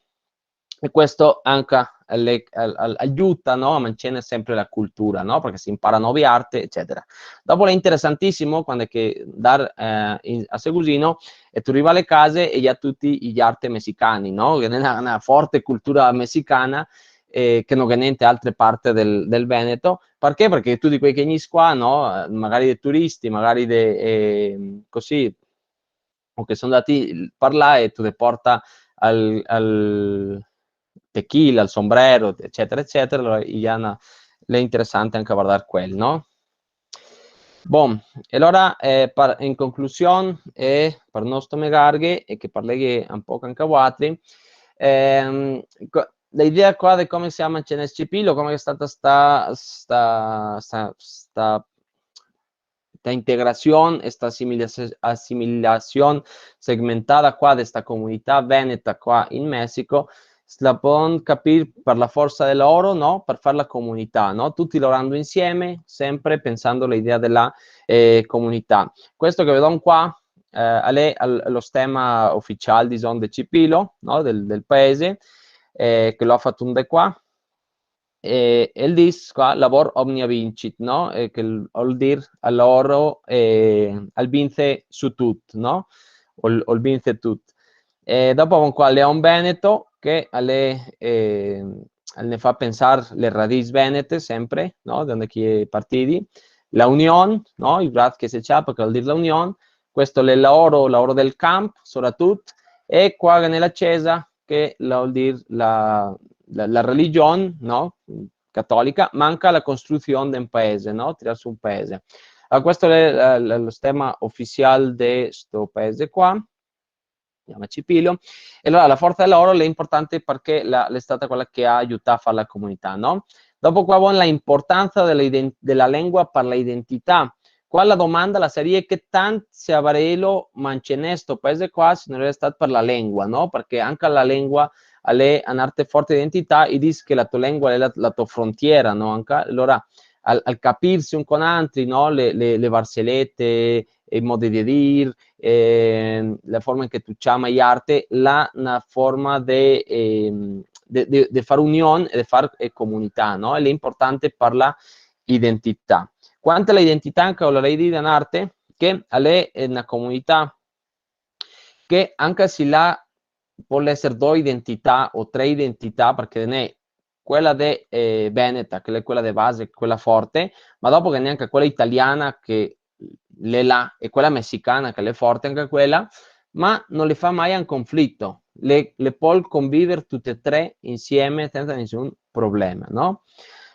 E questo anca al, al, al, aiuta, no? A mantener sempre la cultura, no? Parché se inpara novi arte, ecetera. Dopo l'è interesantisimo quando che ndar, eh, in, a Segusino e tu rivi a le case e i à tuti i arte mesicani, no? Che l'è na, na forte cultura mesicana, eh, che no ghe n'è inte altre parte del, del Veneto. Parché? Parché tuti quei che gnì qua, no? Eh, magari de turisti, magari de, eh, cusì, o che so' ndati par là e tu te porta al, al tequila, al sombrero, ecetera, ecetera, alora i à na, l'è interesante anca vardar quel, no? Bon, e alora, eh, par, in conclusion, e par no stomegarghe, e che parleghe un poco anca vuatri, ehm, co-, la idea qua de come se ciama Cenes Cipilo, come che l'è stata sta, sta, sta, sta sta integrasion e sta asimilase-, asimilasion segmentada qua de sta comunità veneta qua in Mesico, se la pol capir par la forsa del oro, no? Par far la comunità, no? Tuti laorando insieme, sempre pensando a l'idea de la, eh, comunità. Questo che vedon qua, eh, l'è al-, lo stema uficial, dison, de Cipilo, no? Del, del paese, eh, che lo à fato un de qua. E, e el dis qua, "Labor omnia vincit", no? E che el vol dir, "Al laoro, eh, al vinse su tut", no? O el, o el vinse tut. E dopo avon qua Leon Veneto, che l'è, eh, el ne fa pensar le radis venete, sempre, no? De onde che i è partidi. La union, no? I brat che se ciapa, che vol dir la union. Questo l'è el laoro, laoro del camp, soratut. E qua ghe n'è la cesa, che la vol dir la, la, la religion, no? Catolica, ma anca la construzion de un paese, no? Tirar su un paese. Alora, questo xe, eh, l-, lo stema ofisial de sto paese qua, se ciama Cipilo. E alora la forsa de l'oro l'è inportante parché la, l'è stata quela che ga aiutà a far la comunità, no? Dopo qua gavon la inportansa de la iden-, de la lengua par la identità. Qua la domanda la saria che tant se avarelo mancegnà sto paese qua se no l'era stat par la lengua, no? Parché anca la lengua l'è na arte forte de identità, i dis che la to lengua l'è la, la to frontiera, no? Anca, alora, al, al capirse un co n'antri, no? Le, le, le varselete, i modi de dir, eh, la forma in che tu ciama i arte, l'à na forma de, ehm, de, de, de far union e de far, eh, comunità, no? E l'è inportante par la identità. Quanta la identità, anca, volarei dir, in arte, che l'è, eh, na comunità che anca se la pol eser do identità o tre identità, parché ghe n'è quela de, eh, veneta, che l'è quela de base, quela forte, ma dopo ghe n'è anca quela italiana che l'è là, e quela messicana che l'è forte anca quela, ma no le fa mai un conflito, le, le pol conviver tute e tre insieme sensa nisun problema, no?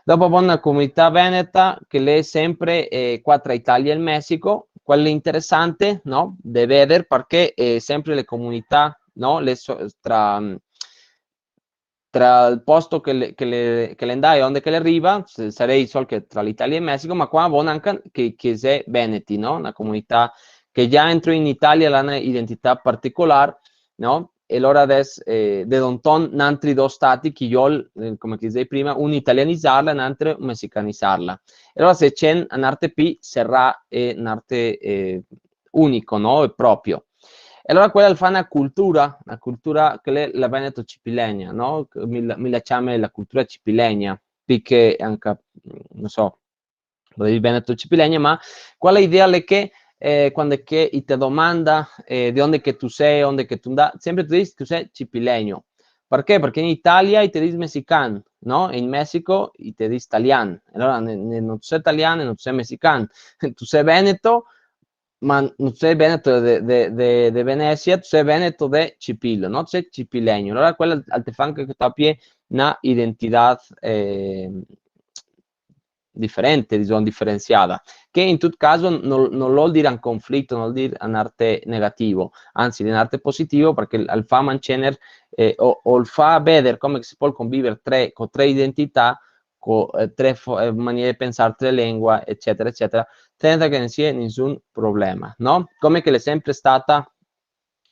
Dopo gavon na comunità veneta che l'è sempre, eh, qua tra Italia e el Messico, quela interesante, no? De veder, parché, eh, sempre le comunità, no? Le so-, tra, tra el posto che le, che le, che le ndà e onde che le riva, se-, sarei sol che tra l'Italia e el Messico, ma qua gavon anca che, che xe veneti, no? Na comunità che già entro in Italia l'à na identità particolar, no? E alora adeso, eh, de donton, n'antri do stati che i vol, eh, come che disei prima, un italianizarla e n'antri mesicanizarla. E alora se ciama n'arte pi serà e n'arte, eh, unico, no? E proprio. E alora quela la fa na cultura, na cultura che l'è la veneto-cipilegna, no? Mi la, mi la ciame la cultura cipilegna, parché anca, no so, volevi veneto-cipilegna, ma quela idea l'è che, eh, quando che i te domanda, eh, de onde che tu sei, onde che tu ndà, sempre tu dis che tu sei cipilegno. Parché? Parché in Italia i te dis mesican, no? E in Messico i te dis talian. E alora ne, ne, no tu sei talian, no tu sei mesican, tu sei veneto, ma no tu sei veneto de, de, de, de Venesia, tu sei veneto de Cipilo, no? Tu sei cipilegno. Alora quela al te fa anca che tu abie na identità, eh, diferente, disemo, diferensiada, che in tuto caso no, no vol dir un conflito, no vol dir un'arte negativo, anzi, l'è un'arte positivo, parché al fa mancener, eh, o, o al fa veder come che se pol conviver tre, co tre identità, co, eh, tre fo-, eh, maniere de pensar, tre lengue, eccetera, eccetera, sensa che ghe ne sia nisun problema, no? Come che l'è sempre stata,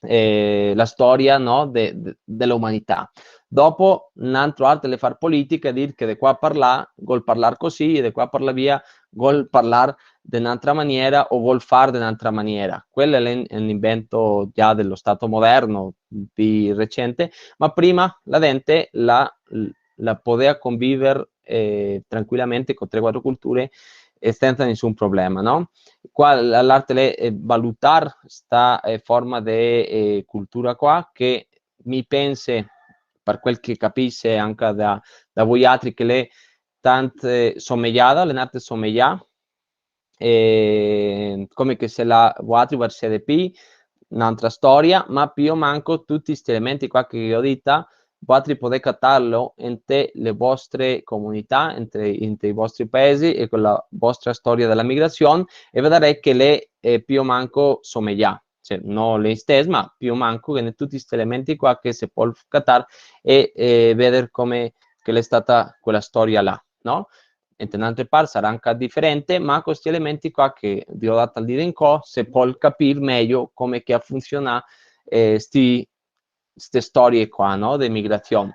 eh, la storia, no, de, de, de l'umanità. Dopo, n'antro arte l'è far politica, dir che de qua par là, vol parlar cusì, e de qua par là via, vol parlar de n'antra maniera o vol far de n'antra maniera. Quel l'è un, un invento già de lo Stato moderno, pì recente, ma prima la dente la, la podea conviver, eh, tranquilamente co tre, quatro culture e sensa nisun problema, no? Qua la, l'arte l'è, eh, valutar sta, eh, forma de, eh, cultura qua, che mi pense, par quel che capise anca da, da voialtri, che l'è tant, eh, somegiada, l'è n'arte somegià, eh, come che se la, voialtri varse de pì, n'antra storia, ma pì o manco tuti sti elementi qua che go dita, voialtri podè catarlo inte le vostre comunità, inte, inte i vostri paesi e co la vostra storia de la migrasion, e vedarè che l'è, eh, pì o manco somegià, cioè, no le istese, ma pì o manco ghe n'è tuti sti elementi qua che se pol catar e, e veder come che l'è stata quela storia là, no? Inte n'antre part sarà anca diferente, ma co sti elementi qua che go dà tal dì de incò se pol capir mejo come che ga funsionà, eh, sti, ste storie qua, no? De migrasion.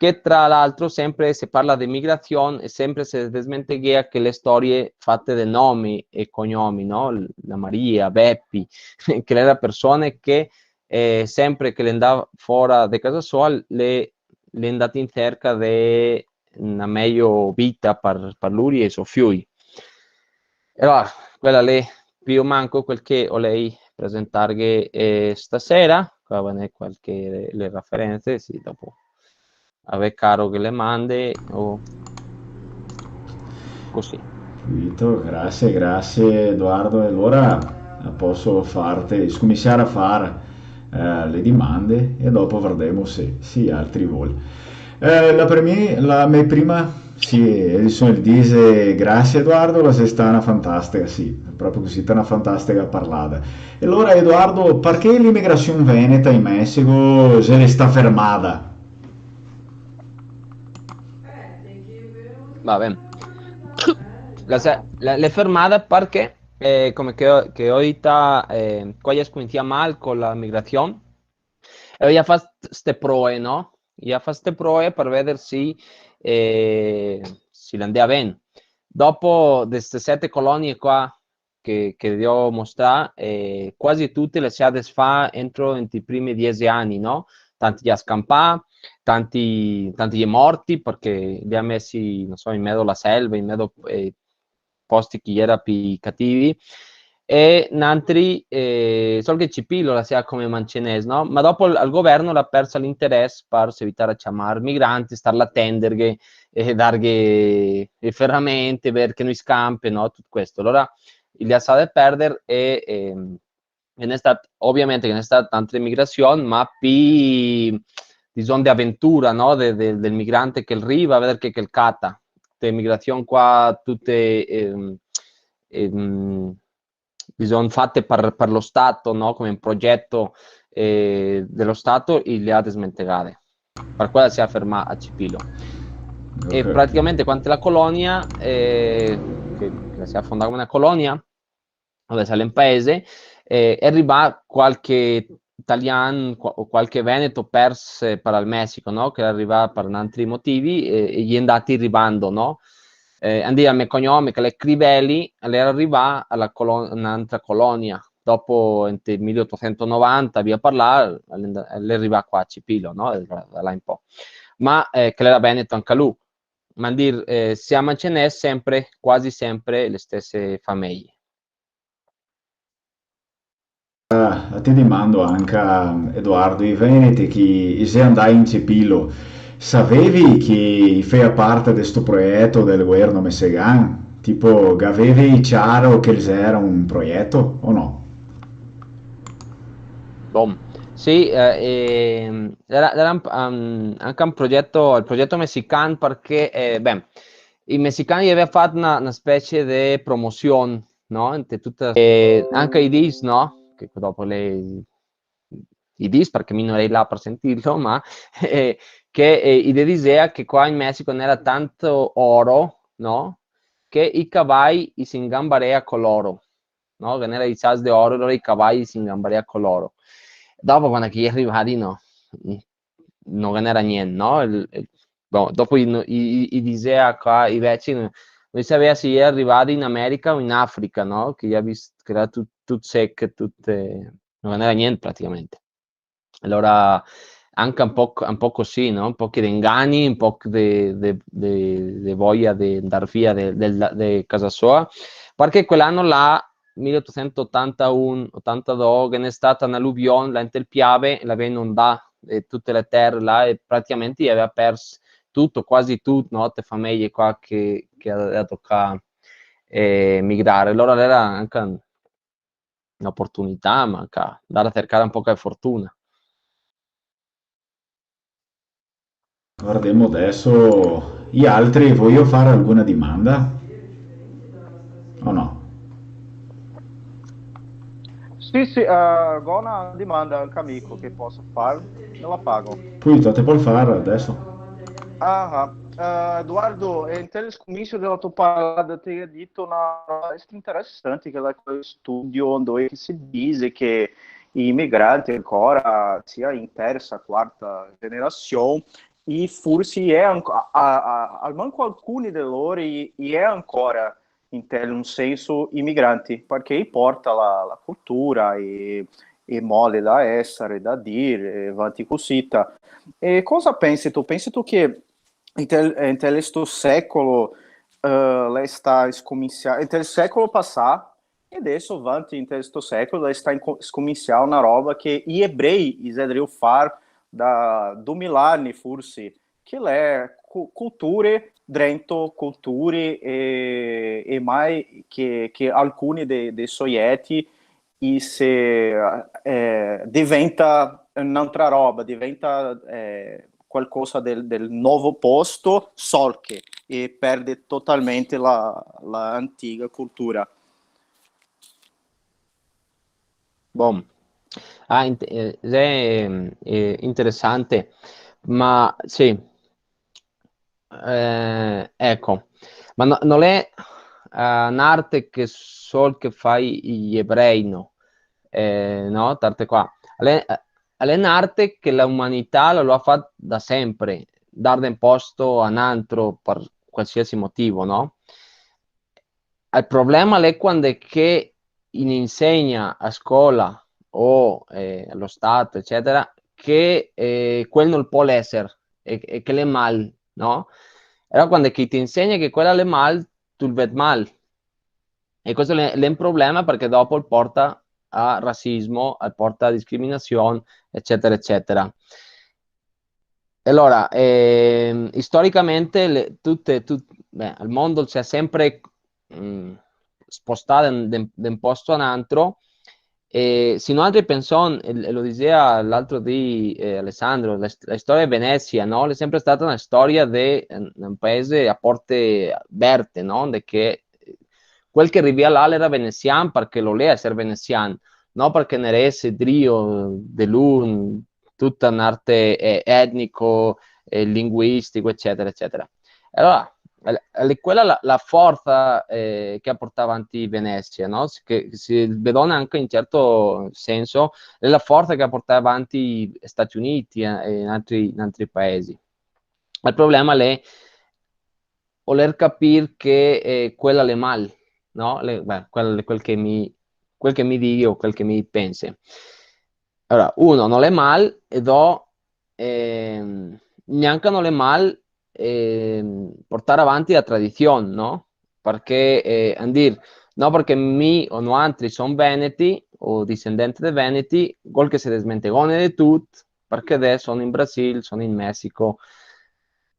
Che tra l'altro sempre se parla de migrasion e sempre se desmenteghea che le storie fate de nomi e cognomi, no? La Maria, Bepi, che l'era persone che, eh, sempre che le ndava fora de casa soa, le, le ndava in serca de na mejo vita par, par luri e so fioi. E alora, quela l'è pì o manco quel che volei presentarghe, eh, stasera. Qua ve n'è qualche le, le referenze, sì, dopo a ve caro che le mande, o cusì. Capito? Grazie, grazie, Edoardo. E alora poso farte, scominsiar a far eh, le dimande e dopo vardemo se, se i altri vol. Eh, la per mi, la me prima, sì, Edison el dixe: "Grasie, Edoardo, la xe stà na fantastica", sì, proprio cusì, stà na fantastica parlada. E alora, Edoardo, parché l'imigrasion veneta in Mesico xe stà fermada? Va ben. La xe, la, l'è fermada parché, eh, come che, che go dita, eh, qua i ga scominsià mal co la migrasion, e i ga fat ste proe, no? I ga fat ste proe par veder se, eh, se la ndea ben. Dopo de ste sete colonie qua che, che ve go mostrà, eh, quasi tute le se ga desfà entro, entro i primi diese ani, no? Tanti i ga scanpà, tanti, tanti i è morti, parché li ga mesi, no so, in mezo a la selva, in mezo, eh, posti che i era pi cativi, e nantri, eh, sol che Cipilo la se ga come mancenès, no? Ma dopo al, al governo l'à persa l'interes par seguitar a ciamar migranti, starla a tenderghe, e darghe le ferramente, ver che no i scanpe, no? Tut questo. Alora, i le ga lasade perder e, ehm, ghe n'è stat, ovviamente ghe n'è stat tante migrasion, ma pi, dison, de aventura, no? De, de, del migrante che riva, a veder che, che el cata. Ste migrasion qua, tute, ehm, ehm, dison, fate par, par lo Stato, no? Come un progeto, eh, de lo Stato, i le ga desmentegade. Par quela se ga fermà a Cipilo. E praticamente, quando la colonia, eh, che, che la se ga fondà come na colonia, dove sale un paese, eh, xe rivà qualche italian, qua-, o qualche veneto pers, eh, par el Mesico, no? Che xe rivà par nantri motivi, eh, e i è ndati rivando, no? Eh, andà, el me cognome, che l'è Crivelli, l'era rivà a la colo-, n'antra colonia. Dopo, inte mileotosentonovanta, via par là, l'è and-, l'è rivà qua a Cipilo, no? Da, da là in po. Ma, eh, che l'era veneto anca lu. Ma dir, eh, se ga mancenè sempre, quasi sempre, le stese fameje. Ah, te dimando anca, Edoardo, i veneti che i xe ndai in Cipilo, savevi che i fea parte de sto proeto del governo mesegan? Tipo, gavevi ciaro che el xera un proeto o no? Bon, sì, eh, ehm, era, era un, um, anca un proeto, el proeto mesican, parché, eh, ben, i mesican i gavea fat na, na specie de promosion, no? Inte tuta, eh, anca i dis, no? Che dopo le, i dis, parché mi no eri là par sentirlo, ma, eh, che, eh, i disea che qua in Mesico ghe n'era tanto oro, no? Che i cavai i se ingambarea co l'oro, no? Ghe n'era i sas de oro, alora i cavai i se ingambarea co l'oro. Dopo, quando che i è rivai, no, no ghe n'era gnente, no? El, el, bon, dopo i, i, i, i disea qua, i veci, no, no i savea se i era rivai in America o in Africa, no? Che i ga vist-, che era tut, tut sec, tut, eh, no ghe n'era gnente praticamente. Alora, anca un poco, un poco sì, no? Un poco de ingani, un poco de, de, de, de voia de ndar via de, de, de casa soa, parché quel ano là, mileotosentotantaun, otantadoe, ghe n'è stata na aluvion là inte el Piave, e la gavea inondà, eh, tute le tere là, e praticamente i gavea pers tuto, quasi tut, no? Te fameje qua che, che ga, ga tocà, eh, migrare. Alora l'era anca na oportunità, ma anca ndare a sercare un poco de fortuna. Vardemo deso i altri, voio far alguna dimanda? O no? Sì, sì, eh, go na dimanda anca mi che poso far, me la fago. Poi te pol far deso. Ah, ah. Eh, Eduardo, eh, inte el scominsio dela to parlada te ga dito na roba interesante, che xe quel studio dove che se dixe che i migranti ancora sia in tersa, quarta generasion, e forsi xe anco-, a, a, a, almanco alcuni de lori i, i xe ancora, inte un senso, i migranti, parché i porta la, la cultura, i, i modi da esare, da dire, e vanti cusita. E cosa pensi tu? Pensi tu che inte, inte sto secolo, eh, l'è sta scominsia-, inte el secolo pasà, e deso vanti inte sto secolo, l'è sta inco-, scominsià na roba che i ebrei i xe drio far da dumila ani, forsi, che l'è cu-, culture drento culture e, e mai che, che alcuni de, de sojeti e se, eh, diventa un'altra roba, diventa, eh, qualcosa del, del novo posto, sol che, e perde totalmente la, la antiga cultura. Bon. Ah, int-, eh, xe, eh, interesante, ma sì. Eh, eco, ma no, no l'è, eh, n'arte che sol che fa i ebrei, no? Eh, no? Tarte qua. L'è, l'è n'arte che la umanità la, la fa da sempre, dar de un posto a n'antro par qualsiasi motivo, no? El problema l'è quande che i ne insegna a scola o, eh, a lo Stato, ecetera, che, eh, quel no pol eser e, e che l'è mal, no? Alora quande che i te insegna che quel l'è mal, tu el ved mal. E questo l'è, l'è un problema parché dopo el porta a rasismo, el porta a discriminasion, ecetera, ecetera. E alora, ehm, istoricamente, le, tute, tut-, beh, el mondo se ga sempre, mm, spostà de, de, de un posto a n'antro, e se noaltri pensòn, e, e lo disea l'altro dì, eh, Alessandro, la, la storia de Venesia, no? L'è sempre stata na storia de, eh, un paese a porte verte, no? De che, eh, quel che rivea là l'era venesian, parché lo l'è eser venesian, no parché ne rese drio de lu, tuta n'arte, eh, etnico, eh, linguistico, ecetera, ecetera. E alora, l'è, l'è quela la, la forsa, eh, che ga portà avanti Venesia, no? Che, che se vedona anca in certo senso, l'è la forsa che ga portà avanti Stati Uniti, eh, e in altri, in altri paesi. El problema l'è voler capir che, eh, quela l'è mal, no? L'è, beh, quel, quel che mi, quel che mi dighe o quel che mi pense. Alora, uno, no l'è mal, e do, ehm, gnanca no l'è mal, ehm, portar avanti la tradision, no? Parché, eh, a dir, no, parché mi o noantri son veneti, o disendenti de veneti, vol che se desmentegone de tut, parché deso son in Brasil, son in Mesico.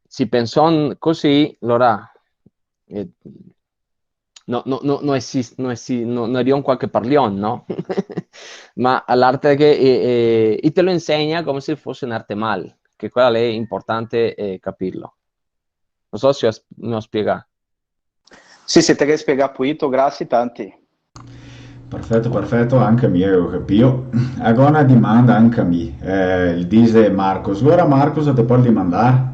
Se pensòn cusì, alora, eh, no, no, no, no esist-, no esi-, no, no rion qualche parlion, no? Ma l'arte che, eh, eh, i te lo insegna come se fose un'arte mal, che quela l'è importante, eh, capirlo. No so se ho s-, me ho spiegà. Sì, sì, te ghe spiegà puito, grasie tanti. Perfeto, perfeto, anca mi go capìo. Go na dimanda anca mi, eh, el dise Marcos. Alora Marcos, te pol dimandar?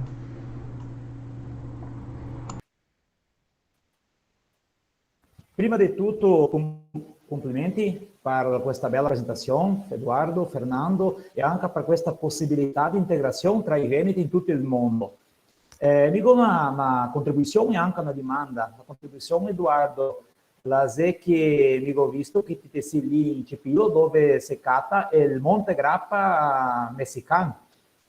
Prima de tuto, com-, complimenti par questa bela presentasion, Eduardo, Fernando, e anca par questa posibilità de integrasion tra i veneti in tuto el mondo. Eh, mi go na, na contribusion e anca na dimanda. Na contribusion, Eduardo, la xe che mi go visto che ti te si lì in Chipilo, dove se cata el Monte Grappa mesican.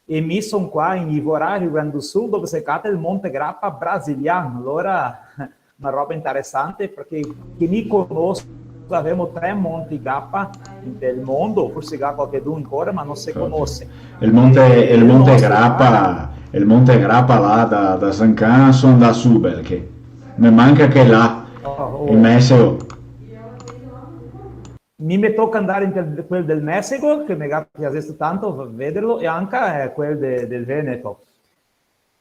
E mi son qua in Ivorá, Rio Grande do Sul, dove se cata el Monte Grappa brasilian. Alora, na roba interesante, parché che mi conoso, gavemo tre Monti Grappa del mondo, forse ga qualchedun ancora, ma no se conose. El Monte, el Monte Grappa, el Monte Grappa là da, da Zancan son ndà su, parché me manca quel là, in Messico. Mi me toca ndar inte quel del Messico, che me ga piasesto tanto vederlo, e anca, eh, quel de, del Veneto.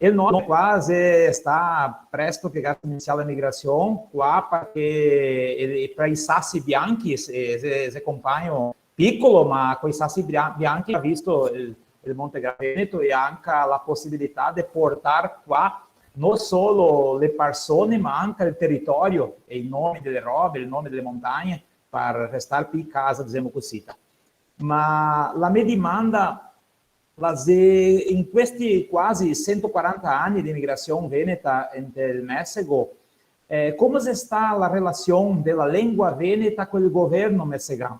E no, no, qua xe sta presto che ga cominsià la migrasion, qua, parché, eh, eh, tra i sasi bianchi, xe, xe, xe compagno picolo, ma coi sasi bia-, bianchi ga visto el, el Monte Grappa Veneto e anca la posibilità de portar qua no solo le parsone, ma anca el teritorio e i nomi dele robe, el nome dele montagne, par restar pi casa, disemo cusita. Ma la me dimanda la xe, in questi quasi sento quaranta ani de migrasion veneta inte el Messico, eh, come xe sta la relasion dela lengua veneta col governo messican?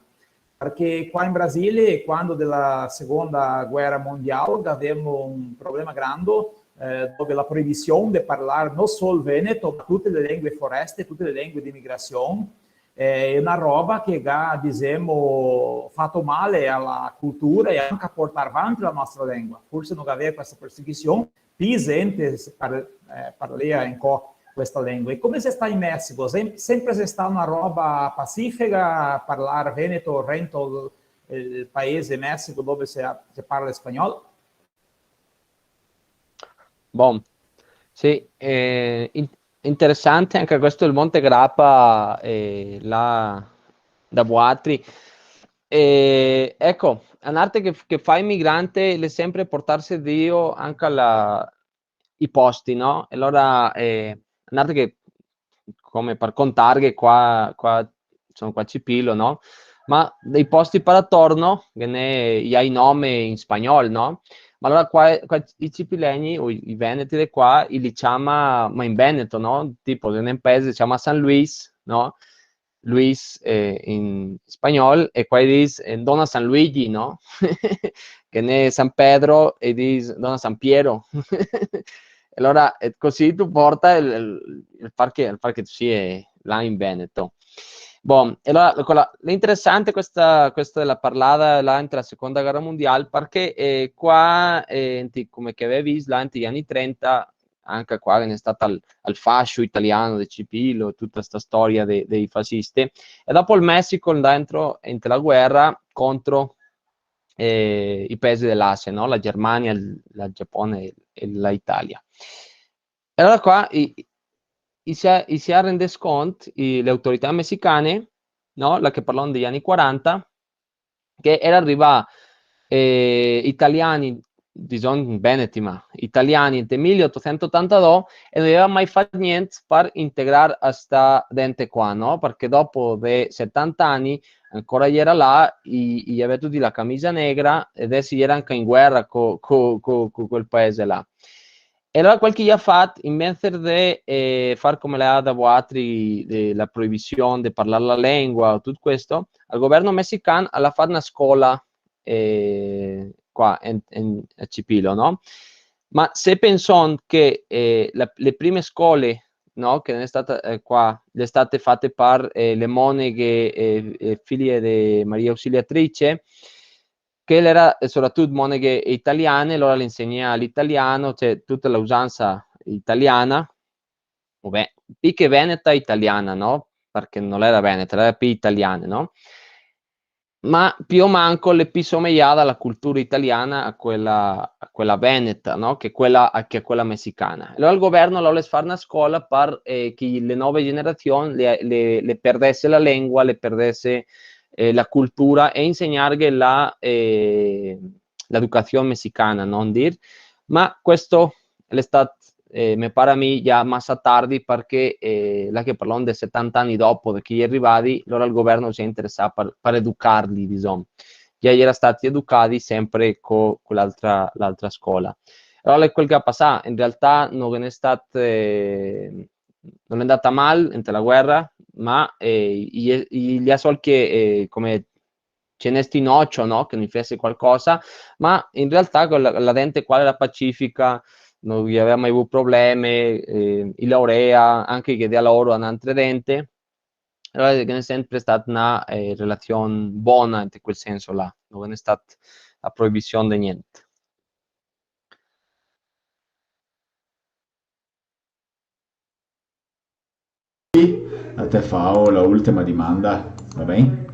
Parché qua in Brasile, quando dela seconda guera mondial, gavemo un problema grando, eh, dove la proibision de parlar no sol veneto, ma tute le lengue foreste, tute le lengue de migrasion, eh, xe na roba che ga, disemo, fato mal a la cultura e anca a portar vanti la nostra lengua. Forse no gavea questa perseguision, pi zente par-, eh, parlea ancò questa lengua. E come xe stà in Messico? Sem-, sempre xe stà una roba pacifica parlar veneto, rento el, el paese Messico dove se, se parla spagnol? Bon, sì, eh, in-, interesante anca questo, el Monte Grapa, eh, là da vuatri. E, eco, a n'arte che, che fa el migrante, l'è sempre portarse drio anca la, i posti, no? E alora, eh, a n'arte che, come par contarghe, qua, qua, son qua a Cipilo, no? Ma dei posti par atorno, ghe n'è, i à i nome in spagnol, no? Ma alora qua, qua i cipilegni, o i, i veneti de qua, i li ciama, ma in veneto, no? Tipo, ghe n'è un paese, se ciama San Luis, no? Luis, eh, in spagnol, e qua i dis, eh, Dona San Luigi, no? Ghe n'è San Pedro, e i dis Dona San Piero. E alora, eh, cusì te porta el, el, el far che, el far che te sie là in Veneto. Bon, e alora, quela, l'è interesante questa, questa de la parlada là inte la seconda guera mondial, parché, eh, qua, eh, inte, come che gavì vist, là inte i ani trenta, anca qua ghe n'è stà el, el fascio italian de Cipilo, tuta sta storia de, dei fascisti, e dopo el Mesico ndà dentro, inte la guera contro, eh, i paesi de l'Asia, no? La Germania, el, la Giapon e, e la Italia. E alora qua i, i se, i se rende cont, i, le autorità mesicane, no? Là che parlon dei ani quaranta, che gera rivà, eh, italiani, dison veneti, ma italiani inte mile otosento otantadó, e no i gaveva mai fat gnente par integrar a sta dente qua, no? Parché dopo de setanta ani, ancora i gera là, i, i gaveva tuti la camisa negra, e deso i gera anca in guera co, co, co, co quel paese là. E alora quel che i à fat, invese de, eh, far come l'è da vuatri, de, la proibision de parlar la lengua, o tut questo, el governo mesican l'à fat na scola, eh, qua, en, en, a Cipilo, no? Ma se penson che, eh, la, le prime scole, no, che n'è stata, eh, qua, le è state fate par, eh, le moneghe, eh, eh, figlie de Maria Ausiliatrice, che l'era, eh, soratut moneghe italiane, alora le insegnea l'italian, cioè tuta la usansa italiana, vabè, pi che veneta italiana, no? Parché no l'era veneta, l'era pi italiana, no? Ma pi o manco l'è pi somejada la cultura italiana a quela, a quela veneta, no? Che quela, a, che quela mesicana. Alora el governo el voleva far na scola par, eh, che le nove generasion le, le, le perdese la lengua, le perdese eh, la cultura e insegnarghe la, eh, l'educasion mesicana, no dir? Ma questo l'è stat, eh, me par a mi, za masa tardi, parché, eh, là che parlon de setanta ani dopo de che i è rivadi, alora el governo se interesà par, par educarli, dison. Za i era stati educadi sempre co, co l'altra, l'altra scola. Alora l'è quel che ga pasà, in realtà no ghe n'è stat, eh, no l'è ndata mal inte la guera, ma, eh, i, i, i li à sol che, eh, come ce n'è sti nocio, no? Che no i fese qualcosa, ma in realtà quela, la dente qua l'era pacifica, no i gaveva mai vù probleme, eh, i laurea, anca i ghe dea laoro a n'antre dente, alora ghe n'è sempre stat na, eh, relasion bona inte quel senso là, no ghe n'è stat la proibision de gnente. A te fao la ultima dimanda, va ben?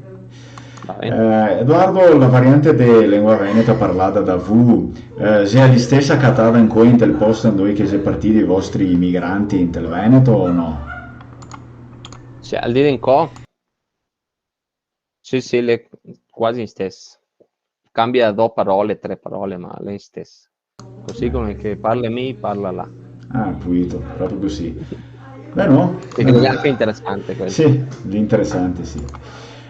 Va ben. Eh, Eduardo, la variante de lengua veneta parlada da vu, eh, xe la stesa catada ancoi inte el posto ndove che xe partidi i vostri migranti inte el Veneto o no? Cioè, al dì de ancò? Sì, sì, l'è quasi la stesa. Cambia do parole, tre parole, ma l'è la stesa. Cusì come che parle mi, parla là. Ah, pulito, proprio cusì. Beh, no? Che, che l'è anca interesante questo. Sì, l'è interesante, sì.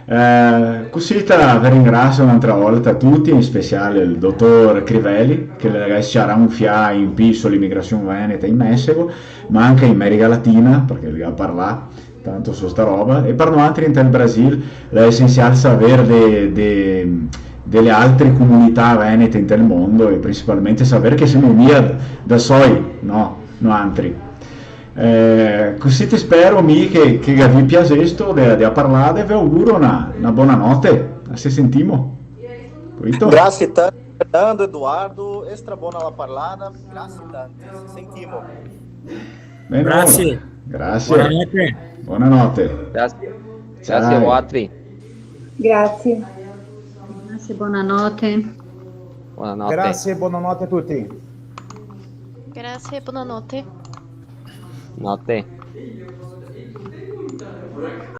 Eh, cusì te, ve ringrasio n'antra volta a tuti, in speciale el dotor Crivelli, che el ga s-ciarà un fià in pi su l'emigrasion veneta in Mesico, ma anca in Merica Latina, parché el ga parlà tanto su sta roba, e par noantri inte el Brasil l'è esensial saver de, de, de le altre comunità venete inte el mondo, e principalmente saver che semo mia da soi, no? Noantri. Eh, cusì te spero, mi, che, che gavì piasesto de, de a parlada, e ve auguro na, na bona note. A se sentimo. Capito? Grasie tante, Fernando, Eduardo, stra bona la parlada, grasie tante, se sentimo. Bene. Grasie. Grazie. Buonanotte. Buonanotte. Grazie. Grazie a voaltri. Grazie. Grazie, buonanotte. Buonanotte. Grazie, buonanotte a tutti. Grazie, buonanotte. Notte.